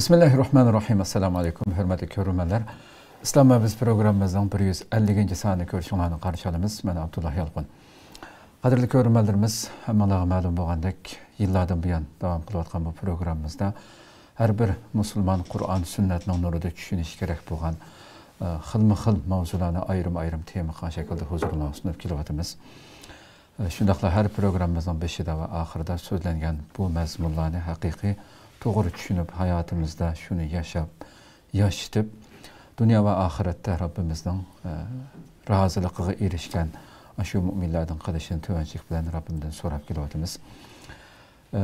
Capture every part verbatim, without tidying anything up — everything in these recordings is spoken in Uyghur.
بىسمىللاھىررەھمانىررەھىم. ئەسسالامۇئەلەيكۇم، ھۆرمەتلىك كۆرۈرمەنلەر. ئىسلام ۋە بىز پروگراممىمىزنىڭ بىر يۈز ئەللىكىنچى سانىنى كۆرۈشۈڭلارنى قارشى ئالىمىز. مەن ئابدۇللا يالقۇن. قەدىرلىك كۆرۈرمەنلىرىمىز، ھەممىڭلارغا مەلۇم بولغاندەك، يىللاردىن بۇيان داۋام قىلىۋاتقان بۇ پروگراممىمىزدا ھەر بىر مۇسۇلمان قۇرئان سۈننەتنىڭ نۇرىدا چۈشىنىشى كېرەك بولغان، ئە، خىلمۇ خىل ماۋزۇلارنى ئايرىم ئايرىم تېما قىلغان شەكىلدە ھۇزۇرۇڭلارغا سۇنۇپ كېلىۋاتىمىز. ئە، شۇنداقلا ھەر پروگراممىمىزنىڭ بېشىدا ۋە ئاخىرىدا سۆزلەنگەن بۇ مەزمۇنلارنى ھەقىقىي توغرا چۈشىنىپ، ھاياتىمىزدا شۇنى ياشاپ، ياشىتىپ، دۇنيا ۋە ئاخىرەتتە رەببىمىزنىڭ، ئە، رازىلىقىغا ئېرىشكەن ئاشۇ مۇئمىنلەردىن قىلىشىنى تۆۋەنچىلىك بىلەن رەببىمدىن سوراپ كېلىۋاتىمىز. ئە،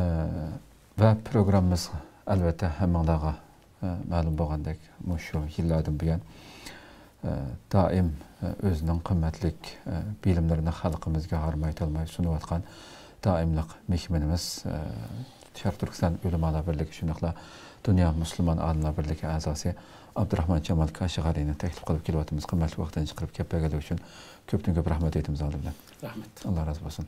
ۋە پروگراممىمىز، ئەلۋەتتە، ھەممىڭلارغا، ئە، مەلۇم بولغاندەك، مۇشۇ يىللاردىن بۇيان، ئە، دائىم، ئە، ئۆزىنىڭ قىممەتلىك، ئە، بىلىملىرىنى خەلقىمىزگە ھارمايتالماي سۇنۇۋاتقان دائىملىق مېھمىنىمىز، ئە، شەرقىي تۈركىستان ئۆلىمالار بىرلىكى، شۇنداقلا دۇنيا مۇسۇلمان ئالىملار بىرلىكى ئەزاسى ئابدۇراخمان جامال كاشغەرىنى تەكلىپ قىلىپ كېلىۋاتىمىز. قىممەتلىك ۋاقتىنى چىقىرىپ كېلىپ بەرگەنلىكى ئۈچۈن كۆپتىن كۆپ رەھمەت ئېيتىمىز ئالدى بىلەن. رەھمەت. ئاللا رازى بولسۇن.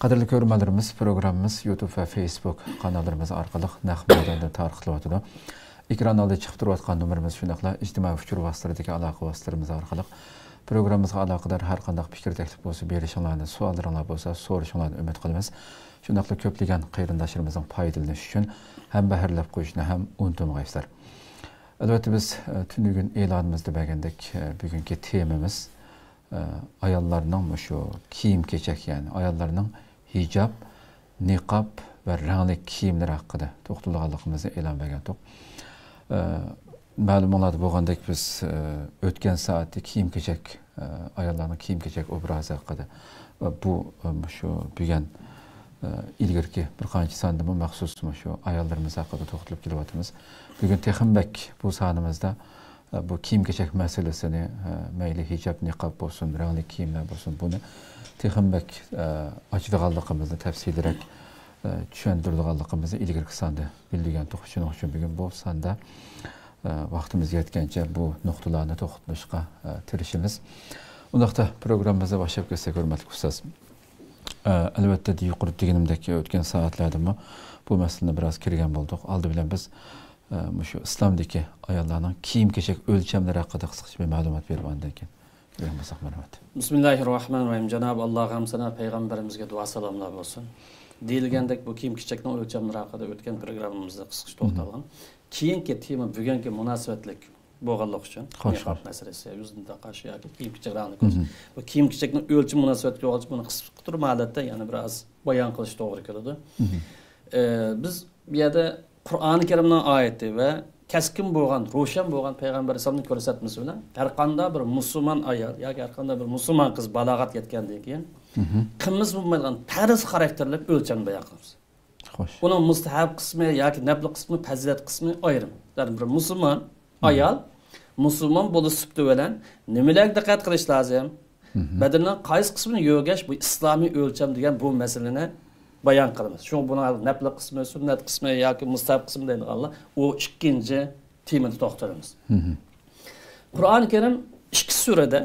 قەدىرلىك كۆرۈرمەنلىرىمىز، پروگراممىمىز يۇتۇب ۋە فېيسبۇك قاناللىرىمىز ئارقىلىق نەق مەيداندا تارقىتىلىۋاتىدۇ. ئېكران ئالدىدا چىقىپ تۇرۇۋاتقان نومۇرىمىز، شۇنداقلا ئىجتىمائىي ئۇچۇر ۋاسىتىلىرىدىكى ئالاقە ۋاسىتىلىرىمىز ئارقىلىق پروگراممىمىزغا ئالاقىدار ھەر قانداق پىكىر، تەكلىپ بولسا بېرىشىڭلارنى، سوئاللىرىڭلار بولسا سورىشىڭلارنى ئۈمىد قىلىمىز. شۇنداقلا كۆپلىگەن قېرىنداشلىرىمىزنىڭ پايدىلىنىشى ئۈچۈن ھەم بەھرىلەپ قويۇشنى ھەم ئۇنتۇمىغايسىلەر. ئەلۋەتتە، بىز، ئە، تۈنۈگۈن ئېلانىمىزدا بەرگەندەك، ئە، بۈگۈنكى تېمىمىز، ئە، ئاياللارنىڭ مۇشۇ كىيىم-كېچەك، يەنى ئاياللارنىڭ ھىجاب، نىقاب ۋە رەڭلىك كىيىملىرى ھەققىدە توختىلىدىغانلىقىمىزنى ئېلان بەرگەنتۇق. ئە، مەلۇمۇڭلاردا بولغاندەك، بىز، ئە، ئۆتكەن سائەتتە كىيىم-كېچەك، ئە، ئاياللارنىڭ كىيىم-كېچەك ئوبرازى ھەققىدە ۋە بۇ، ئە، مۇشۇ بۈگۈن، ئە، ئىلگىرىكى بىر قانچە ساندىمۇ مەخسۇس مۇشۇ ئاياللىرىمىز ھەققىدە توختىلىپ كېلىۋاتىمىز. بۈگۈن تېخىمۇ بەك بۇ سانىمىزدا، ئە، بۇ كىيىم-كېچەك مەسىلىسىنى، ئە، مەيلى ھىجاب، نىقاب بولسۇن، رەڭلىك كىيىملەر بولسۇن، بۇنى تېخىمۇ بەك، ئە، ئاچىدىغانلىقىمىزنى تەپسىلىيرەك، ئە، چۈشەندۈرىدىغانلىقىمىزنى ئىلگىرىكى ساندا بىلدۈرگەنتۇق. شۇنىڭ ئۈچۈن بۈگۈن بۇ ساندا، ئە، ۋاقتىمىز يەتكەنچە بۇ نۇقتىلارنى توختىتىشقا، ئە، تىرىشىمىز. ئۇنداقتا پروگراممىمىزنى باشلاپ كەتسەك، ھۆرمەتلىك ئۇستاز. ئە، ئەلۋەتتە، يۇقىرىدا دېگىنىمدەك، ئۆتكەن سائەتلەردىمۇ بۇ مەسىلىنى بىراز كىرگەن بولدۇق. ئالدى بىلەن بىز، ئە، مۇشۇ ئىسلامدىكى ئاياللارنىڭ كىيىم-كېچەك ئۆلچەملىرى ھەققىدە قىسقىچە بىر مەلۇمات بېرىپ، ئاندىن كېيىن كىرگەن بولساق مەلۇمات. بىسمىللاھىررەھمانىررەھىم. جانابى ئاللاغا ھەمسەنا پەيغەمبىرىمىزگە دۇئا سالاملار بولسۇن. دېيىلگەندەك، بۇ كىيىم-كېچەكنىڭ ئۆلچەملىرى ھەققىدە ئۆتكەن پروگراممىمىزدا قىسقىچە توختالغان. كېيىنكى تېما بۈگۈنكى مۇناسىۋەتلىك بولغانلىقى ئۈچۈن، خوش، نىقاب مەسىلىسى، يۈزنى تاقاش ياكى كىيىم-كېچەك رەڭلىك بولسا، بۇ كىيىم-كېچەكنىڭ ئۆلچىمى مۇناسىۋەتلىك بولغاچقا، بۇنى قىسقىتىپ تۇرۇپ ھالەتتە يەنە بىر ئاز بايان قىلىش توغرا كېلىدۇ. ئە، بىز بۇ يەردە قۇرئان كەرىمنىڭ ئايىتى ۋە كەسكىن بولغان، روشەن بولغان پەيغەمبەر ئەلەيھىسسالامنىڭ كۆرسەتمىسى بىلەن ھەر قانداق بىر مۇسۇلمان ئايال ياكى ھەر قانداق بىر مۇسۇلمان قىز بالاغەت يەتكەندىن كېيىن قىلمىسا بولمايدىغان پەرز خاراكتېرلىك ئۆلچەمنى بايان قىلىمىز. خوش. ئۇنىڭ مۇستەھەب قىسمى ياكى نەپلى قىسمى، پەزىلەت قىسمى ئايرىم. يەنى بىر مۇسۇلمان ئايال مۇسۇلمان بولۇش سۈپىتى بىلەن نېمىلەرگە دىققەت قىلىش لازىم؟ بەدىنىنىڭ قايسى قىسمىنى يۆگەش، بۇ ئىسلامىي ئۆلچەم دېگەن بۇ مەسىلىنى بايان قىلىمىز. شۇڭا بۇنىڭ نەپلى قىسمى، سۈننەت قىسمى ياكى مۇستەھەب قىسمى دەيدىغانلار، ئۇ ئىككىنچى تېمىدا توختىلىمىز. قۇرئان كەرىم ئىككى سۈرىدە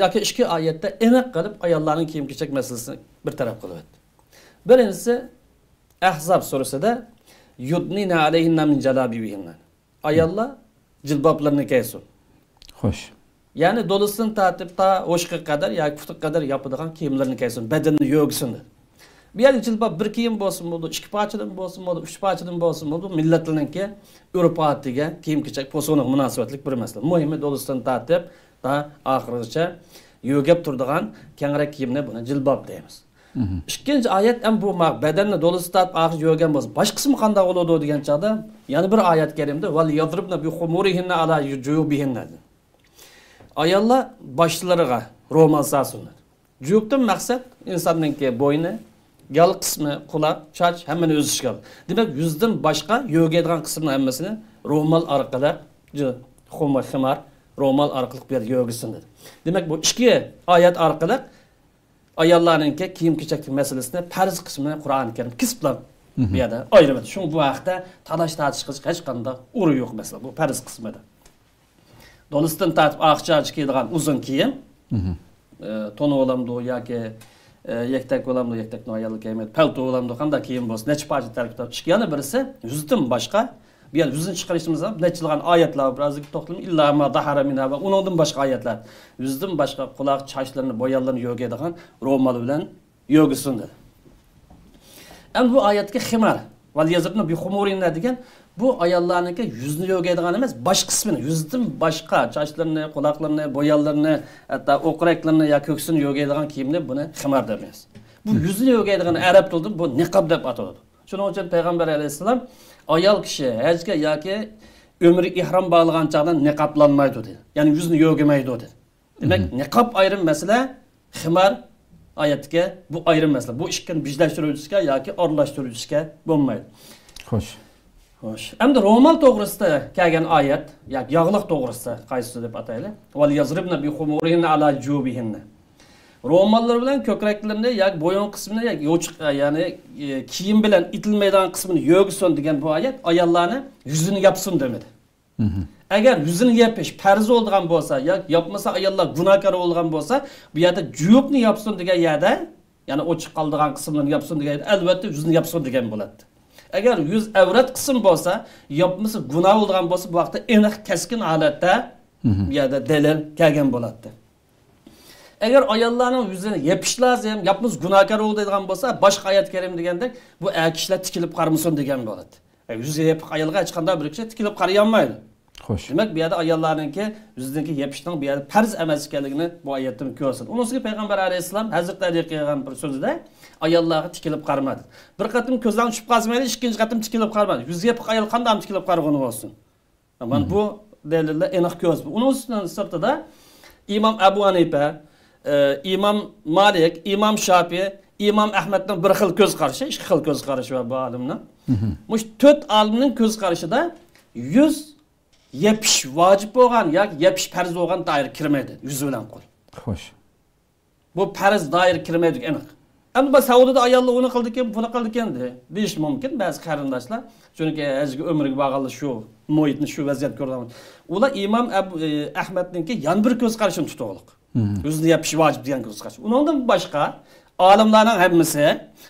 ياكى ئىككى ئايەتتە ئېنىق قىلىپ ئاياللارنىڭ كىيىم-كېچەك مەسىلىسىنى بىر تەرەپ قىلىۋەتتى. بىرىنچىسى، ئەھزاب سۈرىسىدە، يۇدنىنە ئەلەيھىننە مىن جەلابىبىھىننە. ئاياللار جىلبابلىرىنى كىيسۇن. خوش. يەنى دولىسىدىن تارتىپ تا ھوشىغا قەدەر ياكى پۇتىغا قەدەر ياپىدىغان كىيىملىرىنى كىيسۇن، بەدىنىنى يۆگىسۇن دېدى. بۇ يەردە جىلباب بىر كىيىم بولسىمۇ بولىدۇ، ئىككى پارچىدىن بولسىمۇ بولىدۇ، ئۈچ پارچىدىن بولسىمۇ بولىدۇ، مىللەتلەرنىڭكى ئۆرپ-ئادىتىگە، كىيىم-كېچەك پوسۇنىغا مۇناسىۋەتلىك بىر مەسىلە. مۇھىمى دولىسىدىن تارتىپ تا ئاخىرىغىچە يۆگەپ تۇرىدىغان كەڭرەك كىيىمنى بۇنى جىلباب دەيمىز. ئىككىنچى ئايەت ھەم بۇ ما-، بەدەننى دولىسى تارتىپ ئاخىرى يۆگەن بولسا، باشقىسىمۇ قانداق بولىدۇ دېگەن چاغدا، يەنە بىر ئايەت كەرىمدە، ۋەليەزرىبنە بىخۇمۇرىھىننە ئەلا جۇيۇبىھىننە دېدى. ئاياللار باشلىرىغا رومال سالسۇن دېدى. جۇيۇبتىن مەقسەت ئىنساننىڭكى بوينى، گال قىسمى، قۇلاق، چاچ، ھەممىنى ئۆز ئىچىگە ئالىدۇ. دېمەك، يۈزدىن باشقا يۆگەيدىغان قىسمىنىڭ ھەممىسىنى رومال ئارقىلىق، جۇ-، خۇمۇر، خىمار، رومال ئارقىلىق بۇ يەردە يۆگىسۇن دېدى. دېمەك، بۇ ئىككى ئايەت ئارقىلىق ئاياللارنىڭكى كىيىم-كېچەك مەسىلىسىنى، پەرز قىسمىنى قۇرئان كەرىم كېسىپلا بۇ يەردە ئايرىۋەتتى. شۇڭا بۇ ھەقتە تالاش-تارتىشقا ھېچقانداق ئورۇن يوق مەسىلە، بۇ پەرز قىسمىدا. دولىسىدىن تارتىپ ئاخىرىغىچە كىيىدىغان ئۇزۇن كىيىم، ئى، تونا بولامدۇ ياكى، ئى، يەكتەك بولامدۇ، يەكتەكنى ئاياللار كىيمەيدۇ، پەلتو بولامدۇ، قانداق كىيىم بولسا، نەچچە پارچە تەركىب تاپ-، ئىككى، يەنە بىرسى يۈزدىن باشقا بۇ يەردە يۈزىنى چىقىرىشنى مەسىلەن نەچچىلىغان ئايەتلەر بار، بىر ئازدىن توختىلىمەن. ئىللا ما زاھارا مىنھا ۋە ئۇنىڭدىن باشقا ئايەتلەر. يۈزدىن باشقا قۇلاق، چاچلىرىنى، بويانلىرىنى يۆگەيدىغان رومال بىلەن يۆگىسۇن دېدى. ئەمدى بۇ ئايەتتىكى خىمار، ۋەل يەزرىبنە بىخۇمۇرىننە دېگەن، بۇ ئاياللارنىڭكى يۈزىنى يۆگەيدىغان ئەمەس، باشقا قىسمىنى، يۈزدىن باشقا چاچلىرىنى، قۇلاقلىرىنى، بويانلىرىنى، ھەتتا ئوقرەكلىرىنى يا كۆكسىنى يۆگەيدىغان كىيىمنى بۇنى خىمار دەيمىز. بۇ يۈزنى يۆگەيدىغان ئەرەب تىلىدا بۇ نىقاب دەپ ئاتىلىدۇ. شۇنىڭ ئۈچۈن پەيغەمبەر ئەلەيھىسسالام ئايال كىشى ھەجگە ياكى ئۆمرە ئېھرام باغلىغان چاغدا نىقابلانمايدۇ دېدى. يەنى يۈزنى يۆگىمەيدۇ دېدى. دېمەك، نىقاب ئايرىم مەسىلە، خىمار ئايەتتىكى بۇ ئايرىم مەسىلە. بۇ ئىككىنى بىرلەشتۈرۈۋېتىشكە ياكى ئارىلاشتۇرۇۋېتىشكە بولمايدۇ. خوش. خوش. ئەمدى رومال توغرىسىدا كەلگەن ئايەت، ياكى ياغلىق توغرىسىدا قايسىسى دەپ ئاتايلى. ۋەل يەزرىبنە بىخۇمۇرىھىننە ئالا جۇبىھىننە. روماللىرى بىلەن كۆكرەكلىرىنى ياكى بويۇن قىسمىنى ياكى يوچۇق، يەنى، ئە، كىيىم بىلەن ئېتىلمەيدىغان قىسمىنى يۆگىسۇن دېگەن بۇ ئايەت ئاياللارنى يۈزىنى ياپسۇن دېمىدى. ئەگەر يۈزىنى يېپىش پەرز بولىدىغان بولسا ياكى ياپمىسا ئاياللار گۇناھكار بولىدىغان بولسا، بۇ يەردە جۇبنى ياپسۇن دېگەن يەردە، يەنى ئوچۇق قالىدىغان قىسىملىرىنى ياپسۇن دېگەن يەردە، ئەلۋەتتە يۈزنى ياپسۇن دېگەن بولاتتى. ئەگەر يۈز ئەۋرەت قىسىم بولسا، ياپمىسا گۇناھ بولىدىغان بولسا، بۇ ۋاقىتتا ئېنىق، كەسكىن ھالەتتە بۇ يەردە دەلىل كەلگەن بولاتتى. ئەگەر ئاياللارنىڭ يۈزىنى يېپىش لازىم، ياپمىسا گۇناھكار بولىدىغان بولسا، باشقا ئايەت كەرىم دېگەندەك، بۇ ئەر كىشىلەر تىكىلىپ قارىمىسۇن دېگەن بولاتتى. ئە، يۈزى يېپىق ئايالغا ھېچقانداق بىر كىشى تىكىلىپ قارىيالمايدۇ. خوش. دېمەك، بۇ يەردە ئاياللارنىڭكى يۈزىنىڭكى يېپىشنىڭ بۇ يەردە پەرز ئەمەس ئىكەنلىكىنى بۇ ئايەتتىن كۆرسىتىدۇ. ئۇنىڭ ئۈستىگە پەيغەمبەر ئەلەيھىسسالام ھەزرىتى ئەلىگە قىلغان بىر سۆزىدە ئاياللارغا تىكىلىپ قارىما دېدى. بىر قېتىم كۆزلەرنى چۈشۈپ قالسا مەيلى، ئىككىنچى قېتىم تىكىلىپ قارىما. يۈزى يېپىق ئايال قانداق تىكىلىپ قارىغىنى بولسۇن. مانا بۇ دەلىللەر ئېنىق كۆرسىتىدۇ. ئۇنىڭ ئۈستىدىن سىرتىدا ئىمام ئەبۇ ھەنىپە، ئە، ئىمام مالىك، ئىمام شاپىئى، ئىمام ئەھمەدنىڭ بىر خىل كۆز قارىشى، ئىككى خىل كۆز قارىشى بار بۇ ئالىمنىڭ. مۇشۇ تۆت ئالىمنىڭ كۆز قارىشىدا يۈز يېپىش ۋاجىپ بولغان ياكى يېپىش پەرز بولغان دائىرە كىرمەيدۇ، يۈز بىلەن قول. خوش. بۇ پەرز دائىرە كىرمەيدۇ، ئېنىق. ئەمدى بۇ سەئۇدىدا ئاياللار ئۇنى قىلدىكەن، بۇنى قىلدىكەن دېيىشى مۇمكىن بەزى قېرىنداشلار. چۈنكى ھەجگە، ئۆمرىگە بارغانلار شۇ مۇھىتنى، شۇ ۋەزىيەتنى كۆرىدىغان. ئۇلار ئىمام ئەبۇ، ئە، ئەھمەدنىڭكى يەنە بىر كۆز قارىشىنى تۇتۇۋالدى. يۈزنى يېپىش ۋاجىپ دېگەن كۆز قارىشى. ئۇنىڭدىن باشقا ئالىملارنىڭ ھەممىسى،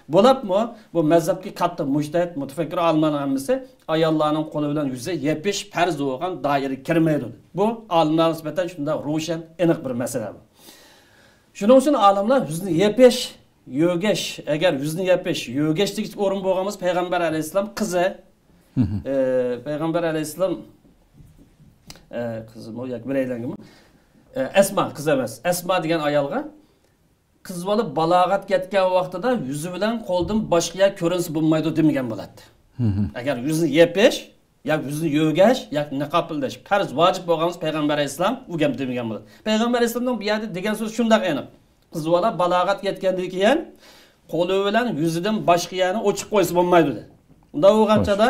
بولۇپمۇ بۇ مەزھەپتىكى كاتتا مۇجتەھىد، مۇتەپەككۇر ئالىملارنىڭ ھەممىسى ئاياللارنىڭ قولى بىلەن يۈزى يېپىش پەرز بولغان دائىرىگە كىرمەيدۇ. بۇ ئالىملارغا نىسبەتەن شۇنداق روشەن، ئېنىق بىر مەسىلە بۇ. شۇنىڭ ئۈچۈن ئالىملار يۈزنى يېپىش، يۆگەش، ئەگەر يۈزنى يېپىش، يۆگەشلىك ئورۇن بولغان بولسا، پەيغەمبەر ئەلەيھىسسالام قىزى، ئە، پەيغەمبەر ئەلەيھىسسالام، ئە، قىزىمۇ ياكى بىرەيلەنگىمۇ، ئە، ئەسما، قىز ئەمەس، ئەسما دېگەن ئايالغا، قىز بالا بالاغەتكە يەتكەن ۋاقتىدا يۈزى بىلەن قولدىن باشقا يەر كۆرۈنسە بولمايدۇ دېمىگەن بولاتتى. ئەگەر يۈزنى يېپىش، ياكى يۈزنى يۆگەش ياكى نىقاب بىلەش پەرز، ۋاجىپ بولغان بولسا، پەيغەمبەر ئەلەيھىسسالام ئۇ گەپنى دېمىگەن بولاتتى. پەيغەمبەر ئەلەيھىسسالامنىڭ بۇ يەردە دېگەن سۆزى شۇنداق ئېنىق. قىز بالا بالاغەتكە يەتكەندىن كېيىن قولى بىلەن يۈزىدىن باشقا يەرنى ئوچۇق قويسا بولمايدۇ دېدى. ئۇنداق بولغان چاغدا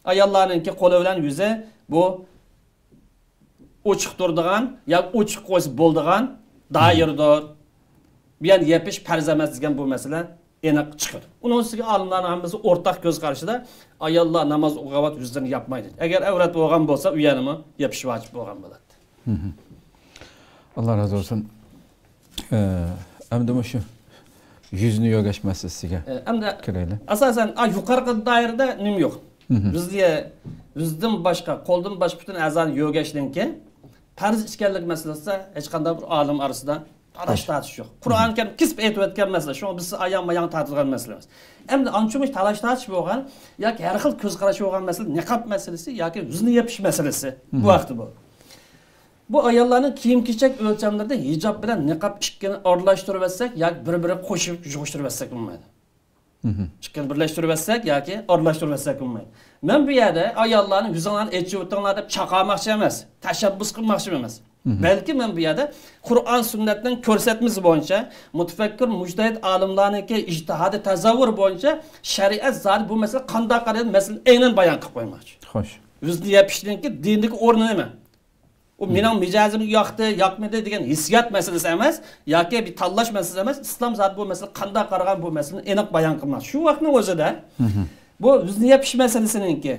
ئاياللارنىڭكى قولى بىلەن يۈزى بۇ ئوچۇق تۇرىدىغان ياكى ئوچۇق قويسا بولىدىغان دائىرىدۇر. بۇ يەرنى يېپىش پەرز ئەمەس دېگەن بۇ مەسىلە ئېنىق چىقىدۇ. ئۇنىڭ ئۈستىگە ئالىملارنىڭ ھەممىسى ئورتاق كۆز قارىشىدا ئاياللار ناماز ئوقۇغان ۋاقىت يۈزلىرىنى ياپمايدۇ. ئەگەر ئەۋرەت بولغان بولسا، ئۇ يەرنىمۇ يېپىش ۋاجىپ بولغان بولاتتى. ئاللا رازى بولسۇن. ئە، ئەمدى مۇشۇ يۈزنى يۆگەش مەسىلىسىگە ئە، ئەمدى كىرەيلى. ئاساسەن، ئا، يۇقىرىقى دائىرىدە نېمە يوق؟ بىزگە يۈزدىن باشقا، قولدىن باشقا پۈتۈن ئەزانى يۆگەشنىڭكى پەرز ئىكەنلىكى مەسىلىسىدە ھېچقانداق بىر ئالىم ئارىسىدا تالاش تارتىش يوق. قۇرئان كەرىم كېسىپ ئېيتىۋەتكەن مەسىلە، شۇڭا بىز ئاياڭ ماياڭ تارتىدىغان مەسىلە ئەمەس. ئەمدى ئانچە مۇنچە تالاش تارتىش بولغان ياكى ھەر خىل كۆز قاراش بولغان مەسىلە، نىقاب مەسىلىسى ياكى يۈزنى يېپىش مەسىلىسى بۇ ھەقتە بۇ. بۇ ئاياللارنىڭ كىيىم-كېچەك ئۆلچەملىرىدە ھىجاب بىلەن نىقاب ئىككىنى ئارىلاشتۇرۇۋەتسەك ياكى بىر-بىرىگە قوشۇپ يۇغۇشتۇرۇۋەتسەك بولمايدۇ. ئىككىنى بىرلەشتۈرۈۋەتسەك ياكى ئارىلاشتۇرۇۋەتسەك بولمايدۇ. مەن بۇ يەردە ئاياللارنى يۈزۈڭلارنى ئېچىۋېتىڭلار دەپ چاقىرماقچى ئەمەس، تەشەببۇس قىلماقچى ئەمەس. بەلكى مەن بۇ يەردە قۇرئان سۈننەتنىڭ كۆرسەتمىسى بويىچە، مۇتەپەككۇر مۇجتەھىد ئالىملارنىڭكى ئىجتىھادىي تەسەۋۋۇرى بويىچە شەرىئەت زادى بۇ مەسىلە قانداق قارىدى، مەسىلىنى ئەينەن بايان قىلىپ قويماقچى. خوش. يۈزنى يېپىشنىڭكى دىندىكى ئورنى نېمە؟ ئۇ مېنىڭ مىجەزىمگە ياقتى، ياقمىدى دېگەن ھېسسىيات مەسىلىسى ئەمەس، ياكى بىر تاللاش مەسىلىسى ئەمەس. ئىسلام زادى بۇ مەسىلىگە قانداق قارىغان، بۇ مەسىلىنى ئېنىق بايان قىلماق. شۇ ۋاقىتنىڭ ئۆزىدە بۇ يۈزنى يېپىش مەسىلىسىنىڭكى،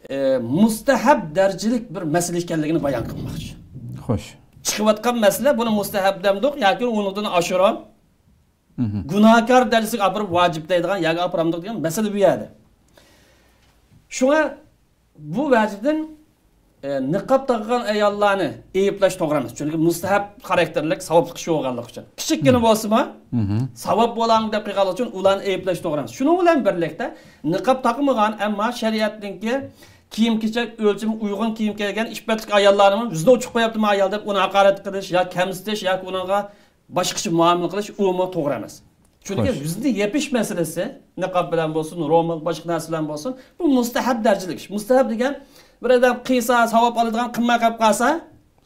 ئە، مۇستەھەب دەرىجىلىك بىر مەسىلە ئىكەنلىكىنى بايان قىلماقچى. خوش. چىقىۋاتقان مەسىلە بۇنى مۇستەھەب دەمدۇق ياكى ئۇنىڭدىن ئاشۇرۇپ گۇناھكار دەرىجىسىگە ئاپىرىپ ۋاجىپ دەيدىغان ياكى ئاپىرامدۇق دېگەن مەسىلە بۇ يەردە. شۇڭا بۇ ۋەجىدىن، ئە، نىقاب تاقىغان ئاياللارنى ئەيىبلەش توغرا ئەمەس. چۈنكى مۇستەھەب خاراكتېرلىك، ساۋابلىق ئىش بولغانلىقى ئۈچۈن. كىچىككىنە بولسىمۇ، ساۋاب بولامدۇ دەپ قىلغانلىقى ئۈچۈن ئۇلارنى ئەيىبلەش توغرا ئەمەس. شۇنىڭ بىلەن بىرلىكتە، نىقاب تاقىمىغان، ئەمما شەرىئەتنىڭكى كىيىم-كېچەك ئۆلچىمىگە ئۇيغۇن كىيىم كىيگەن ئىپپەتلىك ئاياللارنىمۇ يۈزىنى ئوچۇق قويۇپتىمۇ ئايال دەپ ئۇنى ھاقارەت قىلىش يا كەمسىتىش ياكى ئۇنىڭغا باشقىچە مۇئامىلە قىلىش ئۇمۇ توغرا ئەمەس. چۈنكى يۈزنى يېپىش مەسىلىسى، نىقاب بىلەن بولسۇن، رومال، باشقا نەرسە بىلەن بولسۇن، بۇ مۇستەھەب دەرىجىلىك ئىش. مۇستەھەب دېگەن بىر ئادەم قىلسا، ساۋاب ئالىدىغان، قىلماي قېلىپ قالسا،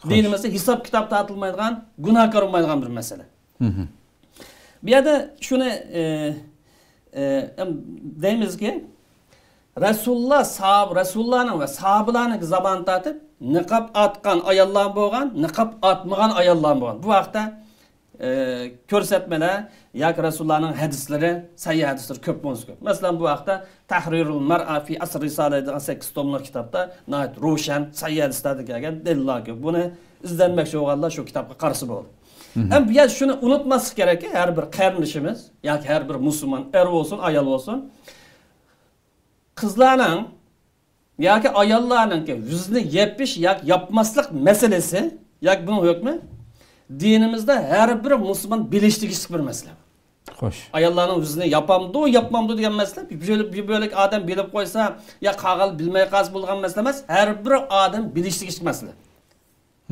دىنىمىزدە ھېساب-كىتاب تارتىلمايدىغان، گۇناھكار بولمايدىغان بىر مەسىلە. بۇ يەردە شۇنى، ئە، ئە، ئەم، دەيمىزكى، رەسۇلۇللا ساھاب-، رەسۇلۇللانىڭ ۋە ساھابىلارنىڭ زامانى تارتىپ نىقاب ئاتقان ئاياللار بولغان، نىقاب ئاتمىغان ئاياللار بولغان. بۇ ھەقتە، ئە، كۆرسەتمىلەر ياكى رەسۇلۇللانىڭ ھەدىسلىرى، سەھىھ ھەدىسلىرى كۆپ بولسا كۆپ. مەسىلەن، بۇ ھەقتە تەھرىرۇل مەرئە فى ئەسر رىسالە دېگەن سەككىز توملۇق كىتابتا ناھايىتى روشەن، سەھىھ ھەدىسلەردە كەلگەن دەلىللەر كۆپ. بۇنى ئىزدەنمەكچى بولغانلار شۇ كىتابقا قارىسا بولىدۇ. ئەمما بۇ يەردە شۇنى ئۇنتۇماسلىق كېرەككى، ھەر بىر قېرىندىشىمىز ياكى ھەر بىر مۇسۇلمان ئەر بولسۇن، ئايال بولسۇن، قىزلارنىڭ ياكى ئاياللارنىڭكى يۈزىنى يېپىش ياكى ياپماسلىق مەسىلىسى ياكى بۇنىڭ ھۆكمى دىنىمىزدە ھەر بىر مۇسۇلمان بىلىشى تېگىشلىك بىر مەسىلە. خوش. ئاياللارنىڭ يۈزىنى ياپامدۇ، ياپمامدۇ دېگەن مەسىلە بىر بۆلەك، بىر بۆلەك ئادەم بىلىپ قويسا يا قالغان بىلمەي قالسا بولغان مەسىلە ئەمەس، ھەر بىر ئادەم بىلىشى تېگىشلىك مەسىلە.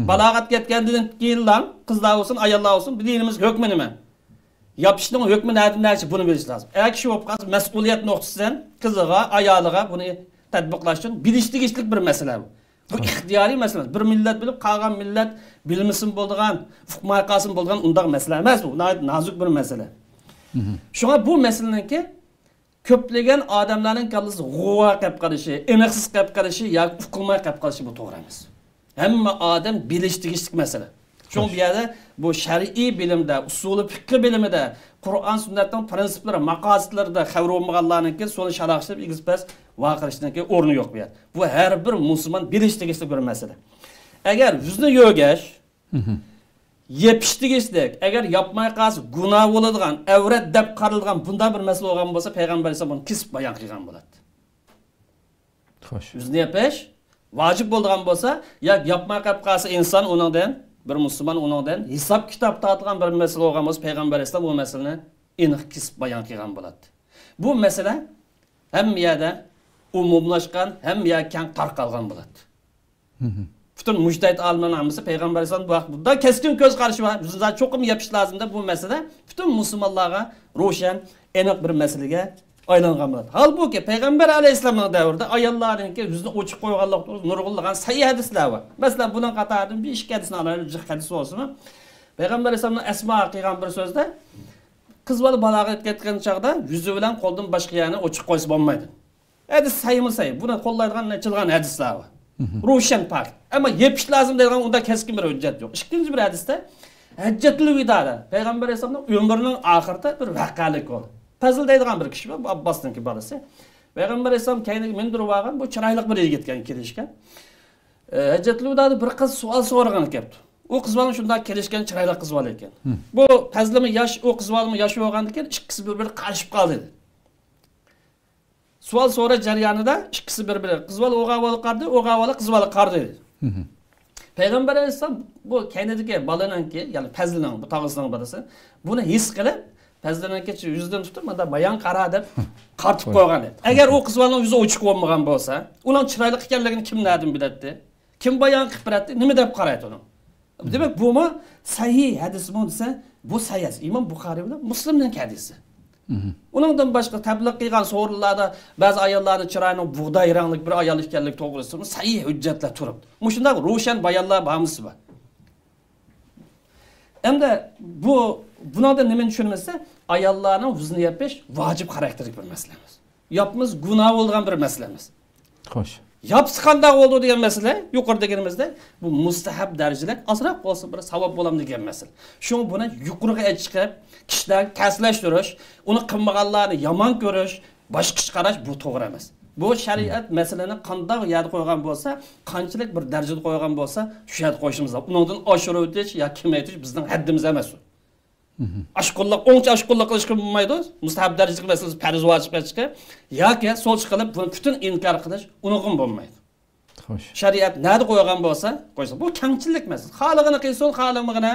بالاغەتكە يەتكەندىن كېيىنلا قىزلار بولسۇن، ئاياللار بولسۇن، بۇ دىنىمىز ھۆكمى نېمە؟ ياپىشنىڭ ھۆكمى نەدىن نەچە، بۇنى بىلىش لازىم. ئەر كىشى بولۇپ قالسا، مەسئۇلىيەت نۇقتىسىدىن قىزىغا، ئايالىغا بۇنى تەتبىقلاش ئۈچۈن بىلىشى تېگىشلىك بىر مەسىلە بۇ. بۇ ئىختىيارىي مەسىلە ئەمەس. بىر مىللەت بىلىپ، قالغان مىللەت بىلمىسىمۇ بولىدىغان، ئۇقماي قالسىمۇ بولىدىغان ئۇنداق مەسىلە ئەمەس بۇ. ناھايىتى نازۇك بىر مەسىلە. شۇڭا بۇ مەسىلىنىڭكى كۆپلىگەن ئادەملەرنىڭ كاللىسى غۇۋا قېلىپ قېلىشى، ئېنىقسىز قېلىپ قېلىشى ياكى ئۇقۇلماي قېلىپ قېلىشى بۇ توغرا ئەمەس. ھەممە ئادەم بىلىشى تېگىشلىك مەسىلە. شۇڭا بۇ يەردە بۇ شەرئىي بىلىمدە، ئۇسۇلى پىققى بىلىمىدە، قۇرئان سۈننەتنىڭ پىرىنسىپلىرى، ماقاسىتلىرىدا خەۋىرى بولمىغانلارنىڭكى سۇنى شالاقشىتىپ ئېگىز پەس ۋارقىرىشنىڭكى ئورنى يوق بۇ يەردە. بۇ ھەر بىر مۇسۇلمان بىلىشى تېگىشلىك بىر مەسىلە. ئەگەر يۈزنى يۆگەش، يېپىش تېگىشلىك، ئەگەر ياپماي قالسا گۇناھ بولىدىغان، ئەۋرەت دەپ قارىلىدىغان بۇنداق بىر مەسىلە بولغان بولسا، پەيغەمبەر ئەلەيھىسسالام بۇنى كېسىپ بايان قىلغان بولاتتى. خوش. يۈزنى يېپىش ۋاجىپ بولىدىغان بولسا، يا ياپماي قېلىپ قالسا ئىنسان ئۇنىڭدىن، بىر مۇسۇلمان ئۇنىڭدىن ھېساب-كىتاب تارتىدىغان بىر مەسىلە بولغان بولسا، پەيغەمبەر ئەلەيھىسسالام بۇ مەسىلىنى ئېنىق كېسىپ بايان قىلغان بولاتتى. بۇ مەسىلە ھەممە يەردە ئومۇملاشقان، ھەممە يەرگە كەڭ تارقالغان بولاتتى. پۈتۈن مۇجتەھىد ئالىملارنىڭ ھەممىسى پەيغەمبەر ئەلەيھىسسالام بۇ ھەقتە بۇنداق كەسكىن كۆز قارىشى بار، يۈزىنى چوقۇم يېپىش لازىم دەپ بۇ مەسىلە پۈتۈن مۇسۇلمانلارغا روشەن، ئېنىق بىر مەسىلىگە ئايلانغان بولاتتى. ھالبۇكى، پەيغەمبەر ئەلەيھىسسالامنىڭ دەۋرىدە ئاياللارنىڭكى يۈزىنى ئوچۇق قويغانلىق توغرىسىدا نۇرغۇنلىغان سەھىھ ھەدىسلەر بار. مەسىلەن، بۇنىڭ قاتارىدىن بىر ئىككى ھەدىسنى ئالايلى، جىق ھەدىس بولسىمۇ. پەيغەمبەر ئەلەيھىسسالامنىڭ ئەسما قىلغان بىر سۆزىدە، قىز بالا بالاغەتكە يەتكەن چاغدا يۈزى بىلەن قولىدىن باشقا يەرنى ئوچۇق قويسا بولمايدۇ. ھەدىس سەھىھمۇ سەھىھ؟ بۇنى قوللايدىغان نەچچىلىغان ھەدىسلەر بار. روشەن پاكىت. ئەمما يېپىش لازىم دەيدىغان ئۇنداق كەسكىن بىر ھۆججەت يوق. ئىككىنچى بىر ھەدىستە ھەججەتۇل ۋىدادا پەيغەمبەر ئەلەيھىسسالامنىڭ ئۆمرىنىڭ ئاخىرىدا بىر ۋەقەلىك بولدى. پەزىل دەيدىغان بىر كىشى بار، بۇ ئابباسنىڭكى بالىسى. پەيغەمبەر ئەلەيھىسسالام كەينىگە مىندۈرۈپ ئالغان، بۇ چىرايلىق بىر يىگىتكەن، كېلىشكەن. ئە، ھەججەتۇل ۋىدادا بىر قىز سوئال سورىغىلى كەپتۇ. ئۇ قىز بالىمۇ شۇنداق كېلىشكەن، چىرايلىق قىز بالا ئىكەن. بۇ پەزلىمۇ ياش، ئۇ قىز بالىمۇ ياش بولغاندىكىن، ئىككىسى بىر-بىرىگە قارىشىپ قالدى. سوئال سوراش جەريانىدا ئىككىسى بىر-بىرى، قىز بالا ئوغا بالىغا قارىدى، ئوغا بالا قىز بالىغا قارىدى. پەيغەمبەر ئەلەيھىسسالام بۇ كەينىدىكى بالىنىڭكى، يەنى پەزلىنىڭ، بۇ تاغىسىنىڭ بالىسى، بۇنى ھېس قىلىپ، پەزلىنىڭكى يۈزىدىن تۇتۇپ، مۇنداق ماياڭ قارا دەپ قارىتىپ قويغان ئىدى. ئەگەر ئۇ قىز بالىنىڭ يۈزى ئوچۇق بولمىغان بولسا، ئۇنىڭ چىرايلىق ئىكەنلىكىنى كىم نەدىن بىلەتتى؟ كىم بايان قىلىپ بېرەتتى؟ نېمە دەپ قارايتتى ئۇنىڭ؟ دېمەك، بۇمۇ سەھىھ ھەدىسمۇ دېسە، بۇ سەھىھ ھەدىس. ئىمام بۇخارىي بىلەن مۇسلىمنىڭ ھەدىسى. ئۇنىڭدىن باشقا تەبلىغ قىلغان سورۇنلاردا بەزى ئاياللارنىڭ چىرايىنىڭ بۇغداي رەڭلىك بىر ئايال ئىكەنلىكى توغرىسىدىمۇ سەھىھ ھۆججەتلەر تۇرۇپتۇ. مۇشۇنداق روشەن بايانلار بار، ھەممىسى بار. ئەمدى بۇ، بۇنىڭدىن نېمىنى چۈشىنىمىز دېسە، ئاياللارنىڭ يۈزىنى يېپىش ۋاجىپ خاراكتېرلىك بىر مەسىلە ئەمەس. ياپمىسا گۇناھ بولىدىغان بىر مەسىلە ئەمەس. خوش. ياپسا قانداق بولىدۇ دېگەن مەسىلە، يۇقىرىدا دېگىنىمىزدەك، بۇ مۇستەھەب دەرىجىلىك، ئازراق بولسا بىر ساۋاب بولامدۇ دېگەن مەسىلە. شۇڭا بۇنى يۇقىرىغا چىقىپ، كىشىلەرگە تەسلەشتۈرۈش، ئۇنى قىلمىغانلارنى يامان كۆرۈش، باشقىچە قاراش، بۇ توغرا ئەمەس. بۇ شەرىئەت مەسىلىنى قانداق يەردە قويغان بولسا، قانچىلىك بىر دەرىجىدە قويغان بولسا، شۇ يەردە قويۇشىمىز لازىم. ئۇنىڭدىن ئاشۇرۇۋېتىش يا كېمەيتىش بىزنىڭ ھەددىمىز ئەمەس ئۇ. ئاشقۇنلۇق، ئوڭچە ئاشقۇنلۇق قىلىشقا بولمايدۇ. مۇستەھەب دەرىجىلىك مەسىلىسى پەرز، ۋاجىپ ھەققى. ياكى سوچ قىلىپ بۇنى پۈتۈن ئىنكار قىلىش، ئۇنىڭغىمۇ بولمايدۇ. خوش. شەرىئەت نەدە قويغان بولسا، قويسا. بۇ كەڭچىللىك مەسىلىسى. خالىغىنى قىلسۇن، خالىمىغىنى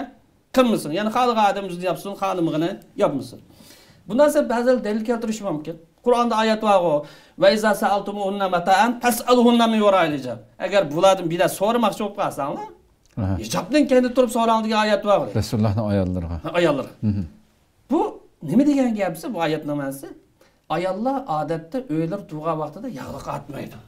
قىلمىسۇن. يەنى خالىغان ئادەم ئۆزىنى ياپسۇن، خالىمىغىنى ياپمىسۇن. بۇنداق سەن بەزىلەر دەلىل كەلتۈرۈشى مۇمكىن. قۇرئاندا ئايەت بارغۇ، «ۋە ئىزا سەئەلتۇمۇھۇننە مەتائەن فەسئەلۇھۇننە مىن ۋەرائىل ھىجاب.» ئەگەر بۇلاردىن بىرەر سورىماقچى بولۇپ قالساڭلار، ئاھا. ھىجابتىن كەينىدە تۇرۇپ سوراڭ دېگەن ئايەت بارغۇ. رەسۇلۇللاھنىڭ ئاياللىرىغا. ھە، ئاياللىرىغا. مھم. بۇ نېمە دېگەن گەپ دېسە، بۇ ئايەتنىڭ مەنىسى، ئاياللار ئادەتتە ئۆيلىرى تۇرغان ۋاقتىدا ياغلىق ئارتمايدۇ.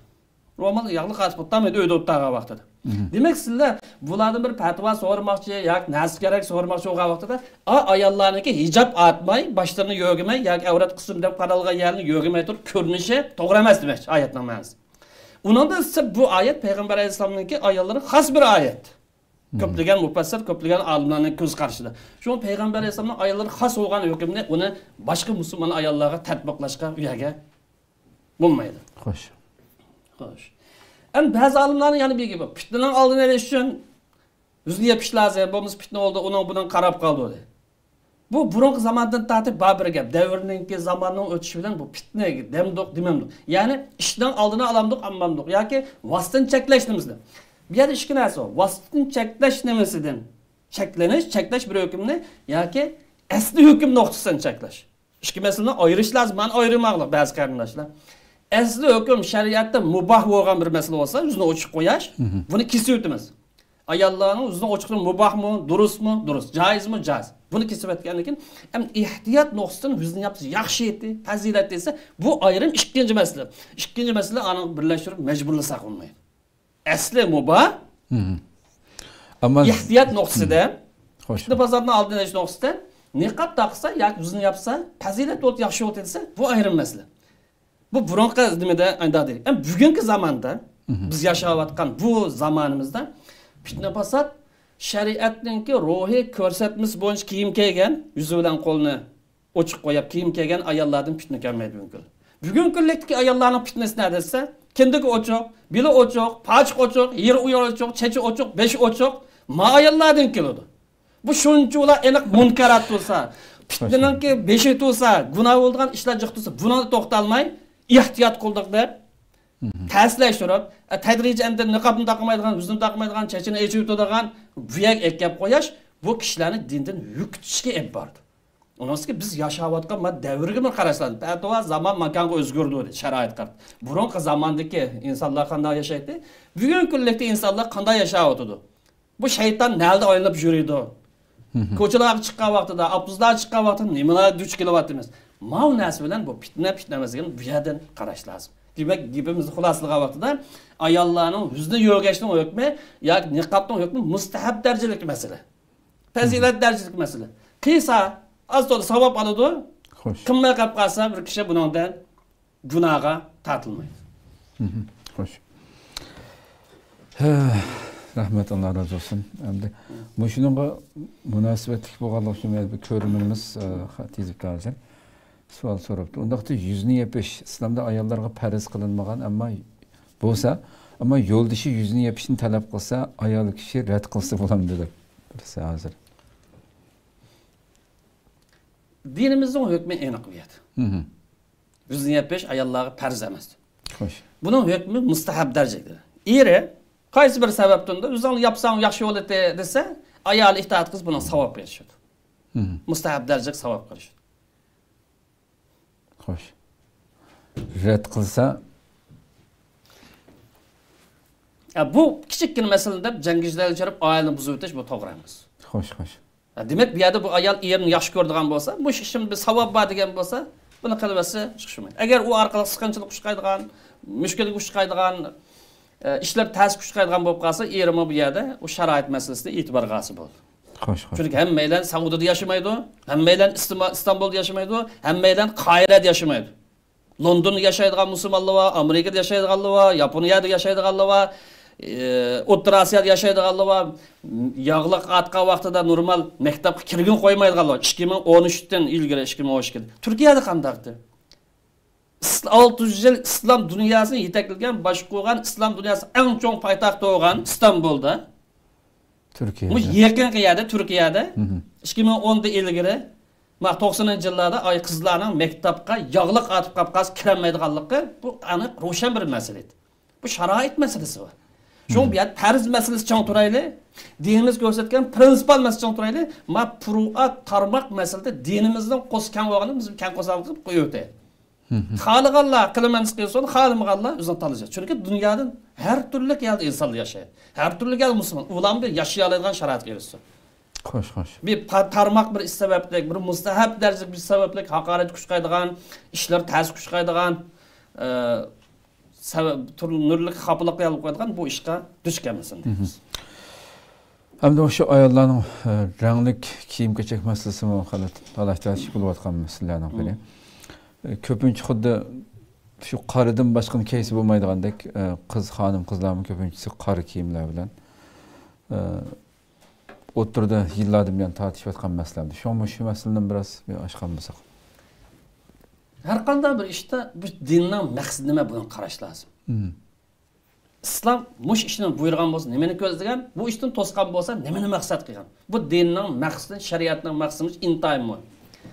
نورمال ياغلىق ئارتىپ ئولتۇرمايدۇ ئۆيدە ئولتۇرغان ۋاقتىدا. مھم. دېمەك، سىلەر بۇلاردىن بىر پەتىۋا سورىماقچى ياكى نەرسە كېرەك سورىماقچى بولغان ۋاقتىدا، ئا، ئاياللارنىڭكى ھىجاب ئارتماي، باشلىرىنى يۆگىمەي ياكى ئەۋرەت قىسمى دەپ قارالغان يەرنى يۆگىمەي تۇرۇپ كۆرۈنۈشى توغرا ئەمەس دېمەكچى ئايەتنىڭ مەنىسى. ئۇنىڭدىن سىرت بۇ ئايەت پەيغەمبەر ئەلەيھىسسالامنىڭكى ئاياللىرىغا خاس بىر ئايەت. مم. كۆپلىگەن مۇپەسسىر، كۆپلىگەن ئالىملارنىڭ كۆز قارىشىدا. شۇڭا پەيغەمبەر ئەلەيھىسسالامنىڭ ئاياللىرىغا خاس بولغان ھۆكۈمنى ئۇنى باشقا مۇسۇلمان ئاياللارغا تەتبىقلاشقا ئۇ يەرگە بولمايدۇ. خوش. خوش. ئەمدى بەزى ئالىملارنىڭ يەنە بىر گېپى بار. پىتنىنىڭ ئالدىنى ئېلىش ئۈچۈن يۈزنى يېپىش لازىم، بولمىسا پىتنە بولدى، ئۇنىڭ بۇنىڭ قاراپ قالىدۇ دەيدۇ. بۇ بۇرۇنقى زاماندىن تارتىپ بار بىر گەپ. دەۋرنىڭكى، زاماننىڭ ئۆتۈشى بىلەن بۇ پىتنە دەمدۇق، دېمەمدۇق. يەنى ئىشنىڭ ئالدىنى ئالامدۇق، ئالمامدۇق. ياكى ۋاسىتىنى چەكلەش نېمىسىدىن. بۇ يەردە ئىككى نەرسە بار. ۋاسىتىنى چەكلەش نېمىسىدىن. چەكلىنىش، چەكلەش بىر ھۆكۈمنى ياكى ئەسلى ھۆكۈم نۇقتىسىدىن چەكلەش. ئىككى مەسىلىنى ئايرىش لازىم. مانا ئايرىماقلىق بەزى قېرىنداشلار. ئەسلى ھۆكۈم شەرىئەتتە مۇباھ بولغان بىر مەسىلە بولسا، يۈزنى ئوچۇق قويۇش، مھم. بۇنى كېسىۋېتىمىز. ئاياللارنىڭ يۈزىنى ئوچۇقلىقى مۇباھمۇ، دۇرۇسمۇ؟ دۇرۇس. جائىزمۇ؟ جائىز. بۇنى كېسىۋەتكەندىن كېيىن، ئەمدى ئېھتىيات نۇقتىسىدىن يۈزنى ياپسا ياخشى، پەزىلەت دېسە، بۇ ئايرىم ئىككىنچى مەسىلە. ئىككىنچى مەسىلە، ئانى بىرلەشتۈرۈپ مەجبۇرلىساق بولمايدۇ. ئەسلى مۇباھ، مھم. ئەمما ئېھتىيات نۇقتىسىدا، مھم. خوش. پىتنە پاساتنىڭ ئالدىنى ئېلىش نۇقتىسىدا، نىقاب تاقسا ياكى يۈزىنى ياپسا، پەزىلەت بولدى، ياخشى بولدى دېسە، بۇ ئايرىم مەسىلە. بۇ بۇرۇنقى نېمىدە ئايدا دېدۇق. ئەمما بۈگۈنكى زاماندا، مھم. بىز ياشاۋاتقان بۇ زامانىمىزدا پىتنە پاسات شەرىئەتنىڭكى روھىي كۆرسەتمىسى بويىچە كىيىم كىيگەن، يۈزى بىلەن قولىنى ئوچۇق قويۇپ كىيىم كىيگەن ئاياللاردىن پىتنە كەلمەيدۇ بۈگۈنكى كۈندە. بۈگۈنكى كۈنلۈكتىكى ئاياللارنىڭ پىتنىسى نەدە دېسە، كىندىكى ئوچۇق، بېلى ئوچۇق، پاچىقى ئوچۇق، يېرى ئوچۇق، چېچى ئوچۇق، بېشى ئوچۇق، ما ئاياللاردىن كېلىدۇ. بۇ شۇنچىۋالا ئېنىق مۇنكەرات تۇرسا، پىتنىنىڭكى بېشى تۇرسا، گۇناھ بولىدىغان ئىشلار جىق تۇرسا، بۇنىڭدا توختالماي، ئېھتىيات قىلدۇق دەپ، مھم. تەسلەشتۈرۈپ، ئە، تەدرىجىي ئەمدى نىقابنى تاقىمايدىغان، يۈزىنى تاقىمايدىغان، چېچىنى ئېچىۋېتىدىغان بۇ يەرگە ئەكەپ قويۇش، بۇ كىشىلەرنى دىندىن يۈكۈتۈشكە ئېلىپ بارىدۇ. ئۇنىڭ ئۈستىگە بىز ياشاۋاتقان ما دەۋرگە بىر قاراشلار. پەتىۋا زامان ماكانغا ئۆزگىرىدۇ، شارائىتقا قاراپ. بۇرۇنقى زاماندىكى ئىنسانلار قانداق ياشايتتى؟ بۈگۈنكى كۈنلۈكتە ئىنسانلار قانداق ياشاۋاتىدۇ؟ بۇ شەيتان نەدە ئايلىنىپ يۈرىدۇ؟ مھم. كوچىلارغا چىققان ۋاقتىدا، ئاپتوبۇسلارغا چىققان ۋاقتىدا نېمىلەرگە دۇچ كېلىۋاتىمىز؟ ماۋۇ نەرسە بىلەن بۇ پىتنە، پىتنە ئەمەس دېگەننى بۇ يەردىن قاراش لازىم. دېمەك، گېپىمىزنى خۇلاسىلىغان ۋاقتىدا، ئاياللارنىڭ يۈزىنى يۆگەشنىڭ ھۆكمى ياكى نىقابنىڭ ھۆكمى مۇستەھەب دەرىجىلىك مەسىلە. پەزىلەت دەرىجىلىك مەسىلە. قىلسا، ئاز تولا ساۋاب ئالىدۇ. خوش. قىلماي قېلىپ قالسا، بىر كىشى بۇنىڭدىن گۇناھقا تارتىلمايدۇ. مھم. خوش. ھە، رەھمەت، ئاللا رازى بولسۇن. ئەمدى مۇشۇنىڭغا مۇناسىۋەتلىك بولغانلىقى ئۈچۈن بىر كۆرۈرمىنىمىز، ئە، خەت يېزىپتۇ ھازىر. سوئال سوراپتۇ. ئۇنداقتا يۈزنى يېپىش ئىسلامدا ئاياللارغا پەرز قىلىنمىغان، ئەمما بولسا، ئەمما يولدىشى يۈزنى يېپىشنى تەلەپ قىلسا، ئايال كىشى رەت قىلسا بولامدۇ دەپ بىرسى ھازىر. دىنىمىزنىڭ ھۆكمى ئېنىق بۇ يەردە. مھم. يۈزنى يېپىش ئاياللارغا پەرز ئەمەس. خوش. بۇنىڭ ھۆكمى مۇستەھەب دەرىجىدە. ئېرى قايسى بىر سەۋەبتىندۇر، ئۆزۈڭ ياپساڭ ياخشى بولاتتى دېسە، ئايالى ئىتائەت قىلسا، بۇنىڭ ساۋاب بېرىشىدۇ. مھم. مۇستەھەب دەرىجىدە ساۋاب بېرىشىدۇ. خوش. رەت قىلسا؟ ئە، بۇ كىچىككىنە مەسىلە دەپ جەڭگىشلەرگە چىقىرىپ ئائىلىنى بۇزۇۋېتىش، بۇ توغرا ئەمەس. خوش، خوش. ھە، دېمەك، بۇ يەردە بۇ ئايال ئېرىنى ياخشى كۆرىدىغان بولسا، مۇشۇ ئىشىمدا بىر ساۋاب بار دېگەن بولسا، بۇنى قىلىۋەتسە چىقىشى مۇمكىن. ئەگەر ئۇ ئارقىلىق سىقىنچىلىققا ئۇچرايدىغان، مۈشكۈلگە ئۇچرايدىغان، ئە، ئىشلار تەسكە ئۇچرايدىغان بولۇپ قالسا، ئېرىمۇ بۇ يەردە ئۇ شارائىت مەسىلىسىدە ئېتىبارغا ئاسا بولىدۇ. خوش، خوش. چۈنكى ھەممەيلەن سەئۇدىدا ياشىمايدۇ، ھەممەيلەن ئىستىما-، ئىستانبۇلدا ياشىمايدۇ، ھەممەيلەن قاھىرەدە ياشىمايدۇ. لوندوندا ياشايدىغان مۇسۇلمانلار بار، ئامېرىكىدا ياشايدىغانلار بار، ياپونىيەدە ياشايدىغانلار بار، ئى، ئوتتۇرا ئاسىيادا ياشايدىغانلار بار، ياغلىق ئارتقان ۋاقتىدا نورمال مەكتەپكە كىرگىنى قويمايدىغانلار بار. ئىككى مىڭ ئون ئۈچتىن ئىلگىرى، ئىككى مىڭ ئون ئىككىدە. تۈركىيەدە قانداقتى؟ ئىس-، ئالتە يۈز يىل ئىسلام دۇنياسىنى يېتەكلىگەن، باشقۇرغان، ئىسلام دۇنياسى ئەڭ چوڭ پايتەختى بولغان ئىستانبۇلدا تۈركىيەدە. مۇشۇ يېقىنقى يەردە، تۈركىيەدە، مم، ئىككى مىڭ ئوندا ئىلگىرى، ما توقسىنىنچى يىللاردا ئاي قىزلارنىڭ مەكتەپكە ياغلىق ئارتىپ قاپقالسا كىرەلمەيدىغانلىقى، بۇ ئېنىق روشەن بىر مەسىلە ئىدى. بۇ شارائىت مەسىلىسى بۇ. شۇڭا بۇ يەردە پەرز مەسىلىسى چىڭ تۇرايلى، دىنىمىز كۆرسەتكەن پرىنسىپال مەسىلىسى چىڭ تۇرايلى. ما پۇرۇئات تارماق مەسىلىدە دىنىمىزنىڭ قوسا كەڭ بولغىنىنى بىز كەڭ قورساقلىق قىلىپ قويۇۋېتەيلى. خالىغانلار قىلىمەن قىلسۇن، خالىمىغانلار ئۆزىنىڭ تاللىشى. چۈنكى دۇنيادىن ھەر تۈرلۈك يەردە ئىنسانلار ياشايدۇ. ھەر تۈرلۈك يەردە مۇسۇلمان. ئۇلارمۇ بىر ياشىيالايدىغان شارائىتقا ئېرىشسۇن. خوش، خوش. بىر پا-، تارماق بىر ئىش سەۋەبلىك، بىر مۇستەھەپ دەرىجىلىك بىر سەۋەبلىك ھاقارەتكە ئۇچرايدىغان، ئىشلار تەسكە ئۇچرايدىغان، ئە، سەۋەب، تۈرلۈك خاپىلىققا يول قويىدىغان بۇ ئىشقا دۇچ كەلمىسۇن دەيمىز. ھەمدە شۇ ئاياللارنىڭ، ئە، رەڭلىك كىيىم-كېچەك مەسىلىسىمۇ خېلى تالاش-تارتىش بولۇۋاتقان مەسىلىلەرنىڭ بىرى. ئە، كۆپىنچە خۇددى شۇ قارىدىن باشقىنى كىيسە بولمايدىغاندەك، ئە، قىز، خانىم-قىزلارمۇ كۆپىنچىسى قارا كىيىملەر بىلەن، ئە، ئوتتۇرىدا يىللاردىن بۇيان تارتىشىۋاتقان مەسىلە. شۇڭا مۇشۇ مەسىلىنى بىراز بىر ئاچقان بولساق. ھەر قانداق بىر ئىشتا بۇ دىننىڭ مەقسىتى نېمە، بۇنى قاراش لازىم. مم. ئىسلام مۇشۇ ئىشنى بۇيرۇغان بولسا نېمىنى كۆزلىگەن، بۇ ئىشتىن توسقان بولسا نېمىنى مەقسەت قىلغان؟ بۇ دىننىڭ مەقسىتى، شەرىئەتنىڭ مەقسىتى ئىنتايىن مۇھىم.